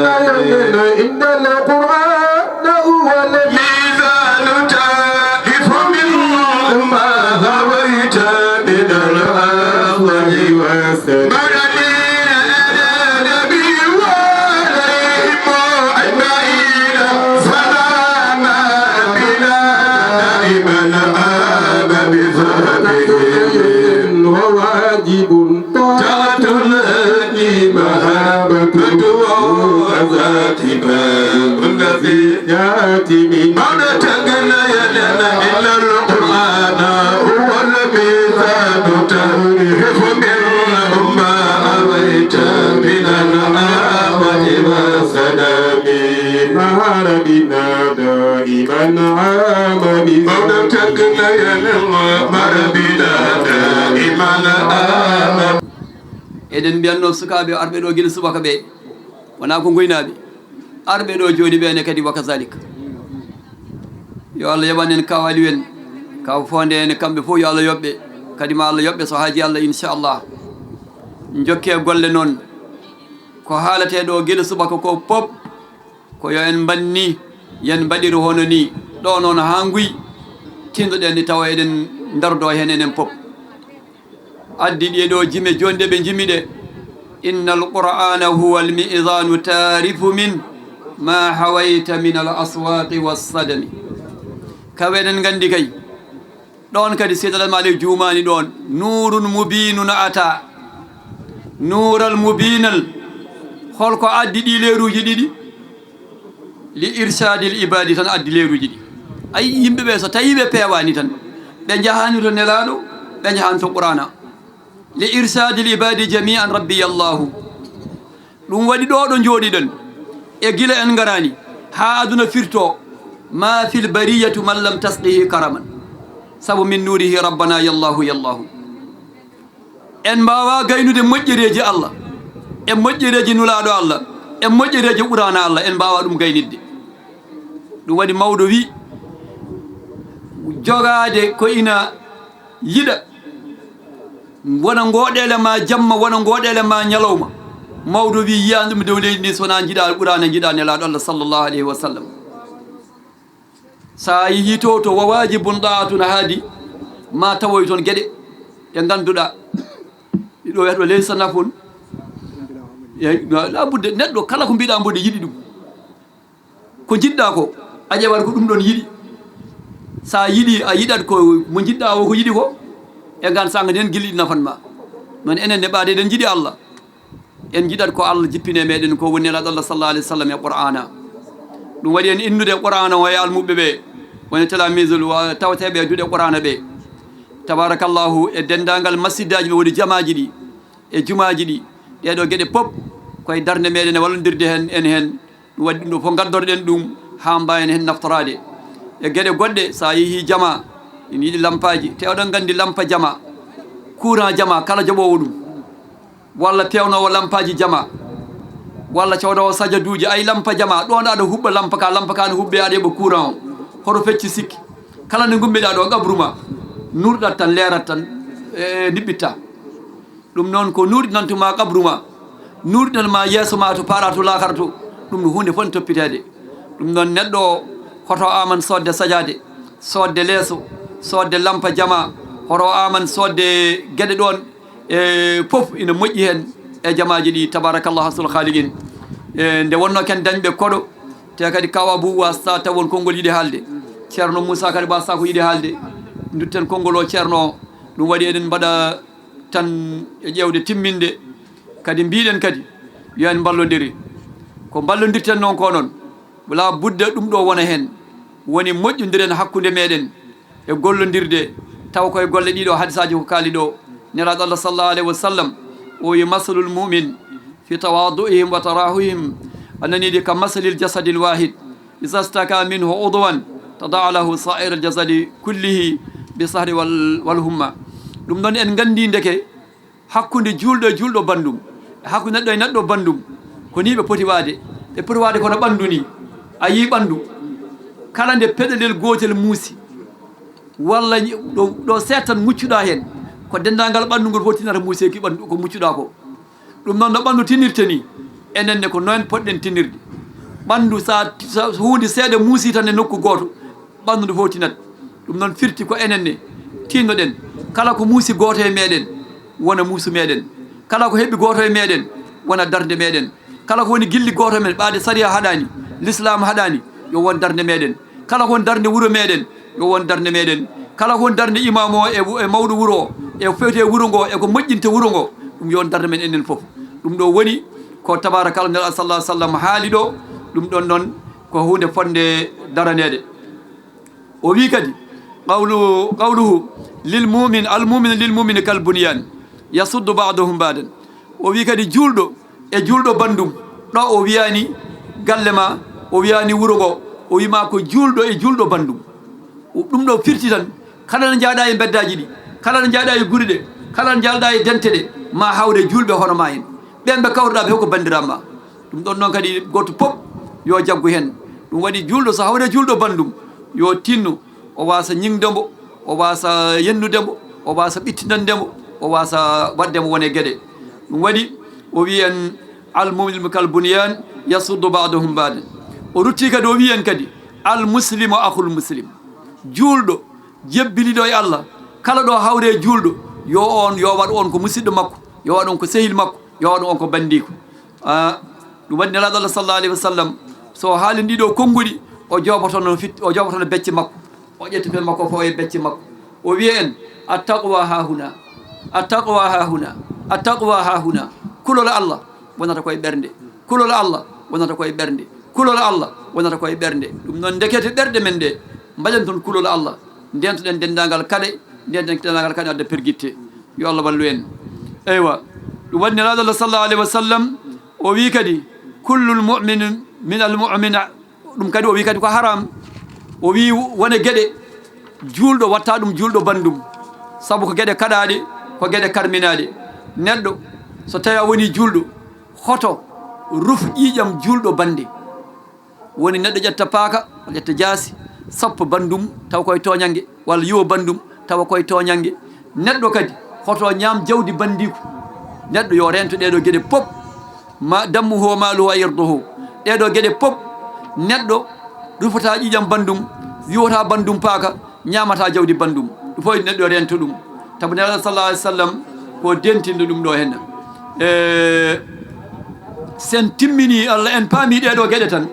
إن القرآن هو الميزان تعرف منه ما حويت من الأفواه والسمع. وواجب طاعة الهادي مهابة. الذي يأتي من بعد تقنينا إن القرآن هو الميزان تعرف منه ما أويت من الآفة والسلام. نهر بنا دائما عام بعد تقنينا نهر بنا دائما عام. Eɗen mbiyatnoo sukaaɓe arɓe ɗo gila subaka ɓe, wonaa ko ngoynaaɓe, arɓe ɗo jooɗi ɓe ne kadi wa kazalik. Yo Allah yoɓan en kawali en, kaw fonde en kamɓe fof, yo Allah yoɓɓe, kadi ma Allah yoɓɓe so haaji Allah, inchallah. Njokke golle noon, ko haalate ɗo gila subaka ko pop, ko yo en mbanni, yen mbaɗir hono ni, ɗo noon haa nguy, tindoɗen ni tawa eɗen ndardo heen enen pop. Addi ɗee ɗo jime jooni ɗe ɓe jimi ɗe, inna alqur'ana huwa almi'zanu tarifu min ma hawayta min al aswaqi wassadami. Kawe eɗen nganndi kay, ɗoon kadi Seydi Alhaji Maalik juumaani ɗoon, nuurun mubiinun ata. Nuural mubiinal, holko addi ɗi leeruuji ɗiɗi? Li irshadil ibadi tan addi leeruuji ɗi. Ay, yimɓe ɓe so tawii ɓe peewaani tan, ɓe njahaani to Nelaaɗo, ɓe njahaani to Qur'aana. Li irshadil ibadi jami'an rabbi Allahu. Ɗum waɗi ɗo ɗo njooɗiɗen e gila en ngaraani haa aduna firto, ma fil bariyatu man lam tasqihi karaman. Sabu min nuurihi rabbana yallahu yallahu. En mbaawa gaynude moƴƴereeji Allah, e moƴƴereeji Nulaaɗo Allah, e moƴƴereeji Qur'aana Allah, en mbaawa ɗum gaynidde. Ɗum waɗi mawɗo wi, jogaade ko ina yiɗa, wona ngoɗeele ma jamma, wona ngoɗeele ma ñalawma. Mawɗo wi, yiyaani ɗum dow leydi ndi so wonaa njiɗa Qur'aana, njiɗa Nelaaɗo Allah sallallahu alayhi wa sallam. So a yehii to, to wawaaji bun ɗaatun haadi, ma tawoy toon geɗe ɗe ngannduɗaa. Ɗiɗo wiyata ɗo laysa nafun. Eey, la budde, neɗɗo kala ko mbiɗa mboɗo yiɗi ɗum. Ko njiɗɗa ko, a ƴeewat ko ɗum ɗon yiɗi. So a yiɗi, a yiɗat ko mo njiɗɗa o ko yiɗi ko, e ngaan sanga nden gilɗi nafan ma. Noon enen ne ɓaade eɗen njiɗi Allah. En njiɗat ko Allah jippine meɗen ko woni Nelaaɗo Allah sallallahu alayhi wa sallam e Qur'aana. Ɗum waɗi en innude Qur'aana o e almuɓɓe ɓe, woni talamisul wa tawteeɓe e duɗe Qur'aana ɓe. Tabarakallahu, e denndaangal masjidaaji ɓe woni jamaaji ɗi, e jumaaji ɗi. Ɗee ɗo geɗe pop koye darnde meɗen e wallondirde heen en heen. Ɗum waɗi ɗum ɗo fof ngaddorɗen ɗum haa mbaawen heen naftoraade. E geɗe goɗɗe, so a yehii jama, ina yiɗi lampaaji. Te oɗon nganndi lampa jama, courant jama, kala joɓoowo ɗum. Walla peewnoowo lampaaji jama, walla coodoowo sajaduuji, ay lampa jama, ɗo nda aɗa huɓɓa lampa ka, lampa ka no huɓɓe aɗa heɓa courant o. Hoto fecci sikki. Kala nde ngummiɗa ɗo, qabru ma, nurɗat tan, leerat tan, e, niɓɓitta. Ɗum noon ko nurɗinantuma qabru ma, nurɗinan ma yeeso ma to paɗa to laakara to, ɗum no huunde fof ne toppiteede. Ɗum noon neɗɗo o, hoto aman soodde sajaade, soodde leeso, soodde lampa jama, hoto aman soodde geɗe ɗoon, e fof ina moƴƴi heen e jamaaji ɗi, tabarakallah, ahsanul khaliqin. E nde wonno ken dañɓe koɗo, te kadi kaw Abou wasta taw won konngol yiɗi haalde. Ceerno Moussa kadi wasta ko yiɗi haalde. Ndutten konngol o ceerno o. Ɗum waɗi eɗen mbaɗa tan e ƴeewde timminde. Kadi mbiɗen kadi, yo en mballondiri. Ko mballondirten noon ko noon, wala budda ɗum ɗo wona heen. Woni moƴƴondiren hakkunde meɗen e gollondirde, tawa koye golle ɗiɗo hadisaaji ko kaali ɗo. Nelaaɗo Allah sallallahu alayhi wa sallam, o wi, "Masalul mu'min fi tawadu'ihim wa tarahumihim, a nanii de, ka masalil jasadil wahid, iza staka minhu udwan, tadaa lahu sa'irul jasadi kullihi bi sahri wal, wal humma." Ɗum ɗon en nganndi ndeke hakkunde juulɗo e juulɗo banndum, e hakkunde neɗɗo e neɗɗo banndum, ko nii ɓe poti waade. Ɓe poti waade kono ɓanndu nii. A yii ɓanndu, kala nde peɗelel gootel muusi, walla ñi-, ɗo, ɗo seeɗa tan muccuɗaa heen, ko denndaangal ɓanndu ngol fof tinata muuseeki ɓanndu ko muccuɗaa ko. Ɗum noon no ɓanndu tinirta nii, enen ne ko noon poɗɗen tinirde. Ɓanndu so, so huunde seeɗa muusii tan e nokku gooto, ɓanndu ndu fof tinat. Ɗum noon firti ko enen ne tiinnoɗen, kala ko muusi gooto e meɗen, wona muusu meɗen. Kala ko heɓi gooto e meɗen, wona darnde meɗen. Kala ko woni gilli gooto men, ɓaade sariya haɗaani, lislaam haɗaani, yo won darnde meɗen. Kala ko woni darnde wuro meɗen, yo won darnde meɗen. Kala ko woni darnde imaamu o e, e mawɗo wuro o, e fewte e wuro ngo, e ko moƴƴinta wuro ngo, ɗum yo won darnde men enen fof. Ɗum ɗo woni Ko tabarakalla, Nelaaɗo sallallahu alaihi wasallam haali ɗo, ɗum ɗon noon ko huunde fotnde daraneede. O wi kadi, qawlu-, qawluhu lil mu'min, al mu'minu lil mu'mini kal bunyan, yasuddu ba'duhum ba'dan. O wi kadi juulɗo e juulɗo banndum, ɗo o wiyaani galle ma, o wiyaani wuro ngo, o wi ma ko juulɗo e juulɗo banndum. Ɗum ɗo firti tan, kala no njaaɗa e mbeddaaji ɗi, kala no njaaɗa e guri ɗe, kala no njaaɗa e dente ɗe, ma hawre juulɓe hono ma en. Ɓen ɓe kawruɗaa ɓe fof ko banndiraaɓe ma. Ɗum ɗon noon kadi gooto pop yo jaggu heen. Ɗum waɗi juulɗo so hawre juulɗo banndum, yo tinno, o waasa ñiŋde mbo, o waasa yennude mbo, o waasa ɓittinande mbo, o waasa waɗde mbo wone geɗe. Ɗum waɗi o wi en, al mu'minu kal bunyan, yasuddu ba'duhum ba'dan. O rutti kadi o wi en kadi, al muslimu akhul muslim. Juulɗo jebbiniiɗo e Allah, kala ɗo hawre juulɗo, yo on, yo waɗ on ko musidɗo makko, yo waɗ on ko sehil makko, yo waɗ on ko banndiiko. Ah, ɗum waɗi Nelaaɗo Allah sallallahu alaihi wasallam, so o haali ɗiɗo konnguɗi, o joobotono fit-, o joobotono becce makko, o ƴetta pelle makko fof e becce makko. O wiya en, "Attaqwa hahuna, attaqwa hahuna, attaqwa hahuna." Kulol Allah wonata koye ɓernde, kulol Allah wonata koye ɓernde, kulol Allah wonata koye ɓernde. Ɗum noon, ndekete ɓerɗe men ɗe, mbaɗen toon kulol Allah, ndeentoɗen denndaangal kaɗe, ndeentoɗen denndaangal kaɗe adda pergitte. Yo Allah wallu en. Eywa, ɗum waɗi Nelaaɗo Allah sallallahu alaihi wasallam, o wi kadi, "Kullul mu'minin min al mu'mina." Ɗum kadi o wi kadi ko haram. O wi wone geɗe juulɗo watta ɗum juulɗo banndum, sabu ko geɗe kaɗaaɗe, ko geɗe karminaaɗe. Neɗɗo so tawi a woni juulɗo, hoto ruf ƴiiƴam juulɗo bannde. Woni neɗɗo ƴetta paaka, walla ƴetta jaasi, sappo banndum taw koye tooñannge, walla yiwo banndum tawa koye tooñannge. Neɗɗo kadi hoto ñaam jawdi banndiiko. Neɗɗo yo reento ɗee ɗoo geɗe pop, ma dammuhu wa maaluhu wa irduhu. Ɗee ɗoo geɗe pop, neɗɗo rufata ƴiiƴam banndum, yiwata banndum paaka, ñaamata jawdi banndum. Ɗum fof neɗɗo reento ɗum. Tabu Nelaaɗo sallallahu alaihi wasallam ko dentinɗo ɗum ɗo henna. E, sen timmini Allah, en paami ɗee ɗoo geɗe tan,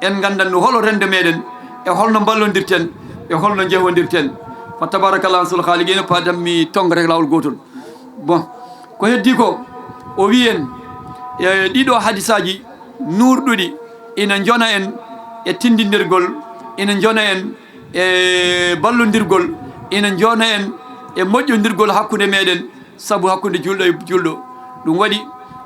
en nganndan no holo rendo meɗen, e holno mballondirten, e holno jehondirten. Fa tabarakallah ahsanul khaliqin, padan mi tonngata e laawol gootol. Bon, ko heddi ko, o wi en, e, ɗiɗo hadisaaji nuurɗuɗi ina njona en e tindindirgol, ina njona en e ballondirgol, ina njona en e moƴƴondirgol hakkunde meɗen, sabu hakkunde juulɗo e juulɗo. Ɗum waɗi,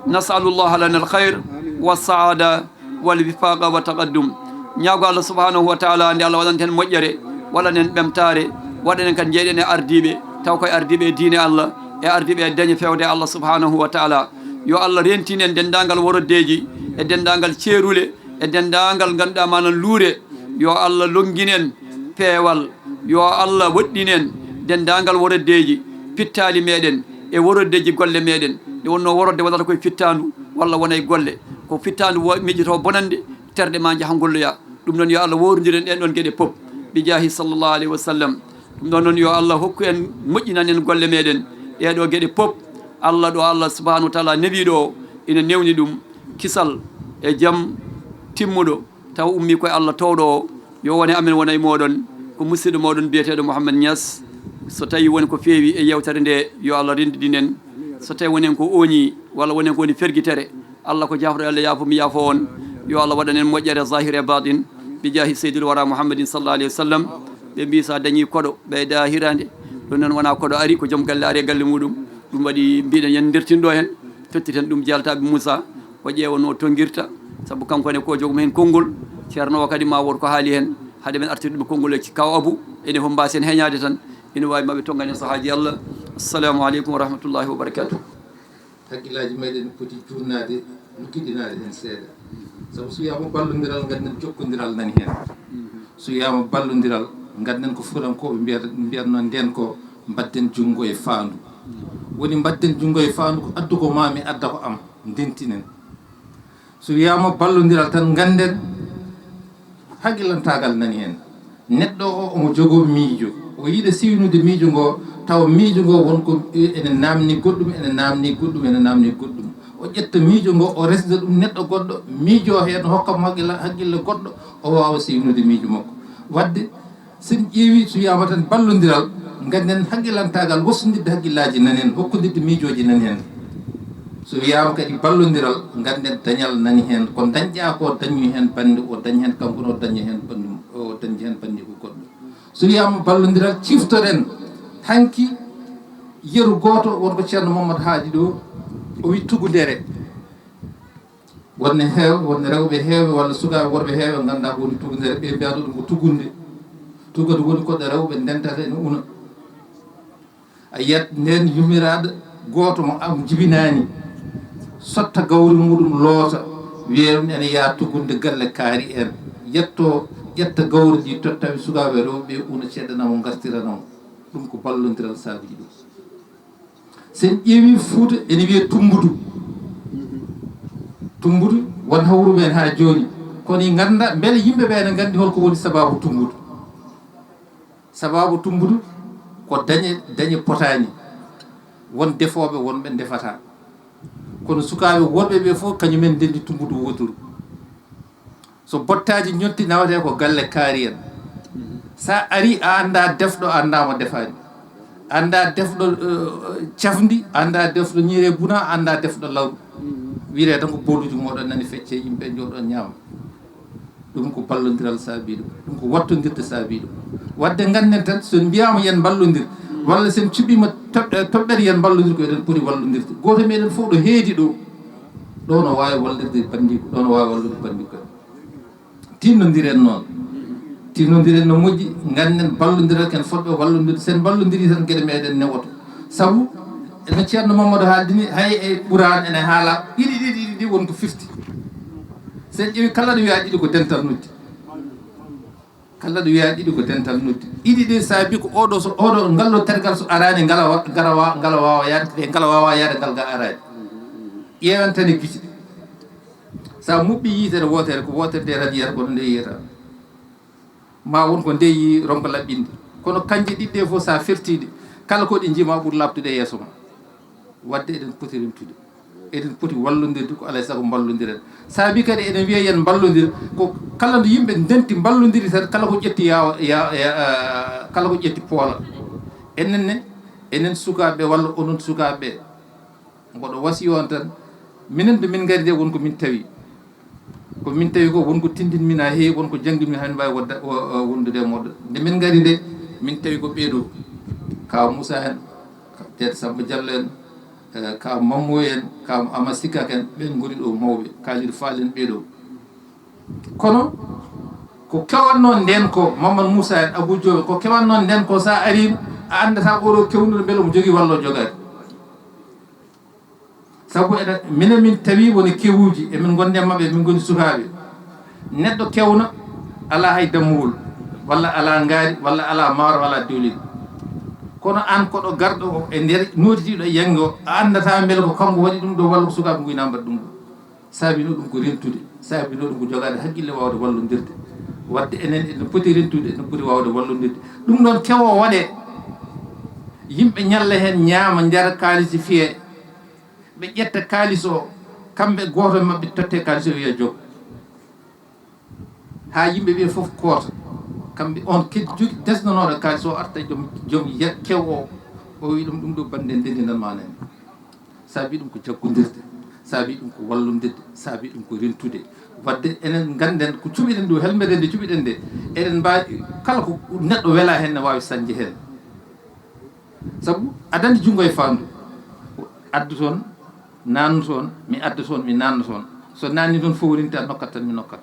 nasalullah lana alkhayr wa saada wal wifaqa wa taqaddum. Ñaago Allah subhanahu wa taala nde Allah waɗanta en moƴƴere, waɗan en ɓemtaare, waɗan en kadi njeyɗen e ardiiɓe, taw koye ardiiɓe e diine Allah, e ardiiɓe e dañe fewde Allah subhanahu wa taala. Yo Allah rentin en denndaangal woroddeeji, e denndaangal ceerule, e denndaangal ngannduɗaa manan luure. Yo Allah lonngin en peewal. Yo Allah woɗɗin en denndaangal woroddeeji, pittaali meɗen, e woroddeeji golle meɗen. Nde wonnoo worodde wonata koye fittaandu, walla wona e golle. Ko fittaandu wo-, miijotoo bonande, terɗe ma njaha ngolloya. Ɗum noon, yo Allah wowlondir en ɗeen ɗoon geɗe pop, bi jaahi sallallahu alaihi wa sallam. Ɗum ɗoon noon, yo Allah hokku en, moƴƴinan en golle meɗen, ɗee ɗoo geɗe pop. Allah ɗo Allah subhanahu wa taala newiɗo o, ina newni ɗum kisal e jam timmuɗo, taw ummi koye Allah toowɗo o. Yo wone amen, wona e mooɗon, ko musidɗo mooɗon biyeteeɗo Mouhamed Niass. So tawi woni ko feewi e yewtere nde, yo Allah renndidin en. So tawi wonen ko ooñi, walla wonen ko woni fergitere, Allah ko jaafɗo, Allah yaafo mi yaafo on. Yo Allah waɗan en moƴƴere zahir e batin, bi jaahi seydil wara Mouhammadin sallallahu alaihi wa sallam. Ɓe mbi sa dañi koɗo, ɓeyda hirande. Ɗum noon wona koɗo ari, ko joom galle ari e galle muɗum. Ɗum waɗi mbiɗen yen ndertin ɗo hen, tottiten ɗum Jaltaɓe Moussa, o ƴeewa no tonngirta, sabu kanko ne ko jogum hen konngol. Ceerno o kadi ma wood ko haali hen, haade men artirde ɗum konngol e Kaw Abu, ene fof mbasen heñade tan, ene wawi maɓe tonnganen so haaji Allah. Assalamu aleykum wa rahmatullahi wa barakatuh. Hakkillaaji meɗen poti juutnaade, luggiɗinaade heen seeɗa. Sabu so wiyaama ballondiral, ngannden jokkondiral nani heen. So wiyaama ballondiral, ngannden ko fuutankooɓe mbiyata, mbiyatnoo ndeen ko mbaɗden junngo e faandu. Woni mbaɗden junngo e faandu, ko addu ko maa mi adda ko am, ndentinen. So wiyaama ballondiral tan, ngannden hakkillantaagal nani heen. Neɗɗo o, omo jogoo miijo. O yiɗa siwnude miijo ngoo, tawa miijo ngoo won ko ene naamni goɗɗum, ene naamni goɗɗum, ene naamni goɗɗum. O ƴetta miijo ngoo, o resda ɗum neɗɗo goɗɗo, miijoo heen, hokka mo hakkilla-, hakkille goɗɗo, o waawa siwnude miijo makko. Waɗde, so en ƴeewi, so wiyaama tan ballondiral, ngannden hakkillantaagal, wostondirde hakkillaaji nani heen, hokkondirde miijooji nani heen. So wiyaama kadi ballondiral, ngannden dañal nani heen. Ko dañƴaa ko, dañi heen bannde o, dañi heen kanko, o dañi heen bannde, o dañi heen bannde ko goɗɗo. So wiyaama ballondiral, ciftoɗen hanki yeru gooto, won ko Ceerno Mamadou haali ɗo, o wi tugundere. Wonne heew, wonne rewɓe heewɓe walla sukaaɓe worɓe heewɓe nganndaa ko woni tugundere, ɓe mbiya ɗum ko tugunde. Tugadu woni ko ɗo rewɓe ndentata ene una. A yiyat ndeen yummiraaɗo gooto mo am jibinaani, sotta gawri muɗum, loota, wiya ɗum ene yaha tugunde galle kaari en, yetto, ƴetta gawri ndi, totta wi sukaaɓe rewɓe ɓe, una ceeɗana mo, ngartirana mo. Ɗum ko ballondiral saabii ɗum. Sen ƴeewi Fuuta ene wiye Tumbudu. Tumbudu won hawru men haa jooni. Kono i ngannda mbele yimɓe ɓe ene nganndi hol ko woni sabaabu Tumbudu. Sabaabu Tumbudu ko dañe, dañe potaani. Won defooɓe, won ɓe ndefata. Kono sukaaɓe worɓe ɓe fof kañumen ndenndi Tumbudu wooturu. So bottaaji ñotti, nawetee ko galle kaari en. Sa ari, a anndaa defɗo, a anndaa mo defaani. A anndaa defɗo, eh, cafndi, a anndaa defɗo ñiiri e buna, a anndaa defɗo lawru. Wiyetee tan ko booluuji mooɗon nani fecce, yimɓe njooɗoo ñaama. Ɗum ko ballondiral saabii ɗum. Ɗum ko wattondirde saabii ɗum. Waɗde ngannden tan, so en mbiyaama yen mballondir, walla so en cuɓiima toɓ-, eh, toɓɓere yen mballondir, ko eɗen poti wallondirde. Gooto e meɗen fof ɗo heedi ɗo, ɗo no waawi wallirde banndiiko, ɗo no waawi wallude banndiiko. Tinnondiren noon. Tinnondiren no moƴƴi, ngannden ballondiral ken fotɓe wallondirde. Sen mballondiri tan geɗe meɗen newoto. Sabu, ene Ceerno Mamadou haaldini, hay e Quraan ene haala, ɗiɗi, ɗiɗi, ɗiɗi, ɗiɗi won ko fifti. Sen ƴeewi kala ɗo wiya ɗiɗi ko dental noddi. Kala ɗo wiya ɗiɗi ko dental noddi. Ɗiɗi ɗi saabi ko oɗo so, oɗo ngal ɗo tergal so araani, ngala wa-, ngala wa-, ngala waawa yaade, ngala waawa yaade, ngal ga araani. Ƴeewen tan e gite. Sa muɓɓi yitere wootere, ko wootere nde tan yiyata, kono nde yiyata. Ma won ko nde yi ronka laɓɓinde. Kono kanje ɗiɗi ɗe fof sa fertiɗe, kala ko ɗi njima ɓuri laɓtude e yeeso ma. Wadde eɗen poti rentude. Eɗen poti wallondirde, ko alay sago mballondiren. Saabi kadi eɗen wiya yen mballondir, ko kala nde yimɓe ndenti mballondiri tan, kala ko ƴetti yawa, ya, ya, ah, kala ko ƴetti poola. Enen ne, enen sukaaɓe walla onon sukaaɓe, mboɗo wasiyo on tan, minen nde min ngari nde won ko min tawi. Ko min tawi ko won ko tindinmi na heewi, won ko jannginmi, han mbaawi wonda-, wo-, wo-, wondude e mooɗon. Nde min ngari nde, min tawi ko ɓee ɗoo, Kaaw Muusaa en, Teet Sammba Jallo en, eh, Kaaw Mammu en, Kaaw Amadu Sikka en, ɓeen ngoni ɗoo mawɓe, Kaalidu Faal en ɓee ɗoo. Kono ko kewannoo ndeen ko, Mamadu Muusaa en, Abuu Joob en, ko kewannoo ndeen ko, so a arii, a anndataa oo ɗoo kewnuɗo mbele omo jogii walla o jogaani. Sabu eɗen, minen min tawi woni kewuuji, emin ngondi e maɓɓe, min ngoni sukaaɓe. Neɗɗo kewna alaa hay dammuwol, walla alaa ngaari, walla alaa maaro, alaa diwlin. Kono aan koɗo garɗo o e nder nootitiiɗo e yannge o, a anndataa mbele ko kanko waɗi ɗum ɗo walla ko sukaaɓe nguy na mbaɗi ɗum ɗo. Saabinoo ɗum ko rentude, saabinoo ɗum ko jogaade hakkille waawde wallondirde. Wadde enen eɗen poti rentude, eɗen poti waawde wallondirde. Ɗum ɗoon kewo waɗee, yimɓe ñalla heen ñaama, njara kaalisi fiyee. Ɓe ƴetta kaalis o, kamɓe gooto e maɓɓe totte kaalis o wiya jogo. Haa yimɓe ɓe fof koota. Kamɓe on kadi jogi desnanooɗo kaalis o arta joom, joom ya-, kew o, o wi ɗum, ɗum ɗo bannde ndendinan ma nani. Saabi ɗum ko jaggondirde, saabi ɗum ko wallondirde, saabi ɗum ko rentude. Wadde enen ngannden ko cuɓiɗen ɗo, helmere nde cuɓiɗen nde, eɗen mbaawi, kala ko neɗɗo wela heen ne waawi sañde heen. Sabu aɗa anndi junngo e faandu, addu toon, naannu toon, mi adda toon, mi naanna toon. So naanni toon fowrinte, a nokkat tan, mi nokkat.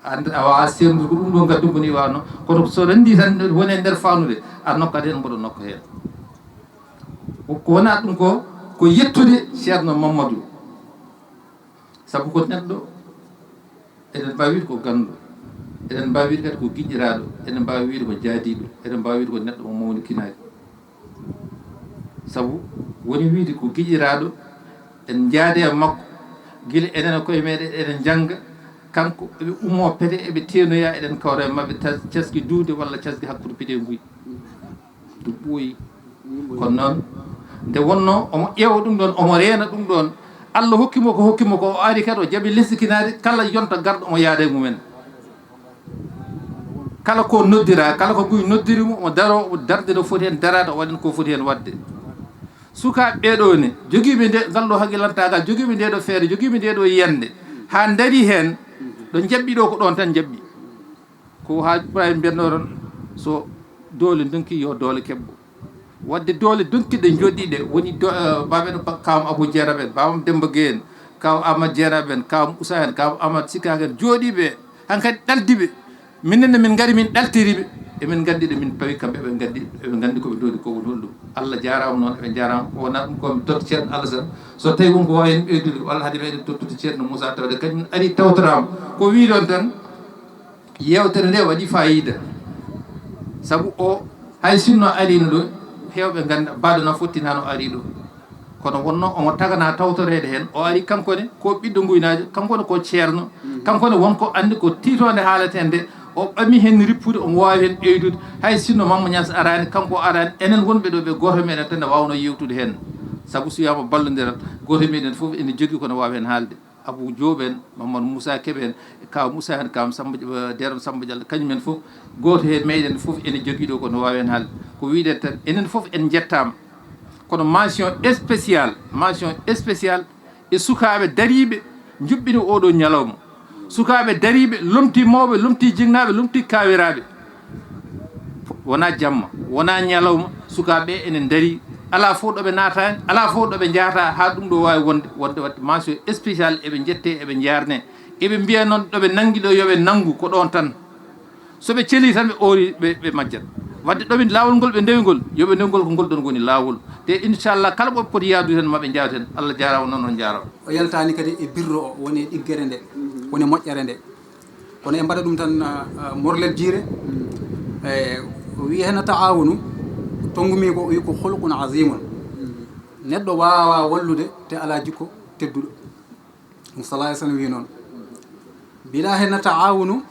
A and-, a waawaa seerndude ko ɗum ɗo ngaddu ko ni waawno. Kono so renndii tan woni e nder faandude, a nokkat heen, mboɗo nokka heen. Ko, ko wonaa ɗum ko, ko yettude Ceerno Mamadou. Sabu ko neɗɗo, eɗen mbaawi wiide ko ganndo, eɗen mbaawi wiide kadi ko giƴiraaɗo, eɗen mbaawi wiide ko jaadiiɗo, eɗen mbaawi wiide ko neɗɗo mo mawnikinaaki. Sabu woni wiide ko giƴiraaɗo, en njaade e makko, gila enen e koye meɗen eɗen njannga, kanko eɓe ummoo pete, eɓe teenoya, eɗen kawra e maɓɓe tas-, caski duunde walla caski hakkunde pete e nguy. Ɗum ɓooyi. Kono noon, nde wonnoo omo ƴeewa ɗum ɗoon, omo reena ɗum ɗoon, Allah hokki mo ko hokki mo ko, o ari kadi o jaɓi leskinaade kala yonta garɗo omo yaada e mumen. Kala ko noddira, kala ko nguy noddiri mo, omo daroo, omo darde no foti heen daraade, o waɗan ko foti heen waɗde. Sukaaɓe ɓee ɗoo ne, jogiiɓe nde, ngal ɗoo haqilantaagal, jogiiɓe ndee ɗoo feere, jogiiɓe ndee ɗoo yiyannde, haa ndarii heen, ɗo njaɓɓi ɗoo ko ɗoon tan njaɓɓi. Ko haa Ibrahima mbiyatnoo ɗoon, so doole ndonki, yo doole keɓɓo. Waɗde doole donkiiɗe, njooɗiiɗe, woni do-, eh, baaba en, ba-, kaawam Abou Jeerab en, baabam Demba Gueye en, kaawam Amadou Jeerab en, kaawam Oussa en, kaawam Amadou Sikka en, jooɗiiɓe, hankadi ɗaldiiɓe. Minen ne min ngari, min ɗaltiri ɓe, emin nganndi ɗo min pawi kamɓe, eɓe nganndi, eɓe nganndi ko ɓe ndoodi ko woni holɗum. Allah jaaraama noon, eɓe njaaraama. Ko wonaa ɗum ko mi totta Ceerno Alassane, so tawii won ko waawi heen ɓeydude, walla hade meɗen tottude Ceerno Moussa, tawde kañum ari tawtoraama. Ko wii ɗoon tan, yeewtere nde waɗi faayiida, sabu o, hay sinno ariino ɗo, heewɓe ngannda, Baado na fottinaano ari ɗo. Kono wonnoo omo taganaa tawtoreede heen, o ari kanko ne ko ɓiɗɗo Nguynaajo, kanko ne ko ceerno, kanko ne won ko anndi ko tiitoonde haaleten nde, o ɓami heen rippude, omo waawi heen ɓeydude, hay sinno Mamma Ñas araani, kanko o araani, enen wonɓe ɗo ɓe gooto meɗen tan ne waawnoo yeewtude heen, sabu so wiyaama ballondiral, gooto meɗen fof ene jogii ko ne waawi heen haalde. Abou Diop en, Mamadou Moussa Kébé en, e Kaw Moussa en, Kaw Samba, eh, Deram Samba Diallo, kañum en fof, gooto he meɗen fof ene jogii ɗo ko no waawi heen haalde. Ko wiɗen tan, enen fof en njettaama. Kono mention spéciale, mention spéciale e sukaaɓe dariiɓe njuɓɓini oo ɗoo ñalawma. Sukaaɓe dariiɓe lomtii mawɓe, lomtii jinnaaɓe, lomtii kaawiraaɓe. Wonaa jamma, wonaa ñalawma, sukaaɓe ɓe ene ndarii. Alaa fof ɗo ɓe naata, alaa fof ɗo ɓe njahata, haa ɗum ɗo waawi wonde, wonde waɗde mention spéciale, eɓe njettee, eɓe njaarnee. Eɓe mbiya noon, ɗo ɓe nanngi ɗo, yo ɓe nanngu, ko ɗoon tan. So ɓe celii tan, ɓe oori, ɓe, ɓe majjat. Waɗde ɗo ɓe laawol ngol ɓe ndewi ngol, yo ɓe ndew ngol ko ngol ɗoon woni laawol. Te inchallah, kala ɓe poti yaadude heen, ma ɓe njaadu heen. Allah jaaraama, noon on njaaraama. O yaltaani kadi e birro o, woni e ɗiggere nde, woni moƴƴere nde. Kono en mbaɗa ɗum tan, ah, ah, morlel jiire. E, o wii heen taawunu, tonngumi ko, o wii ko khuluqun azimun. Neɗɗo waawaa wallude te alaa jikko tedduɗo. Ɗum sallallahu alayhi wa sallam wii noon. Mbiɗa heen taawunu,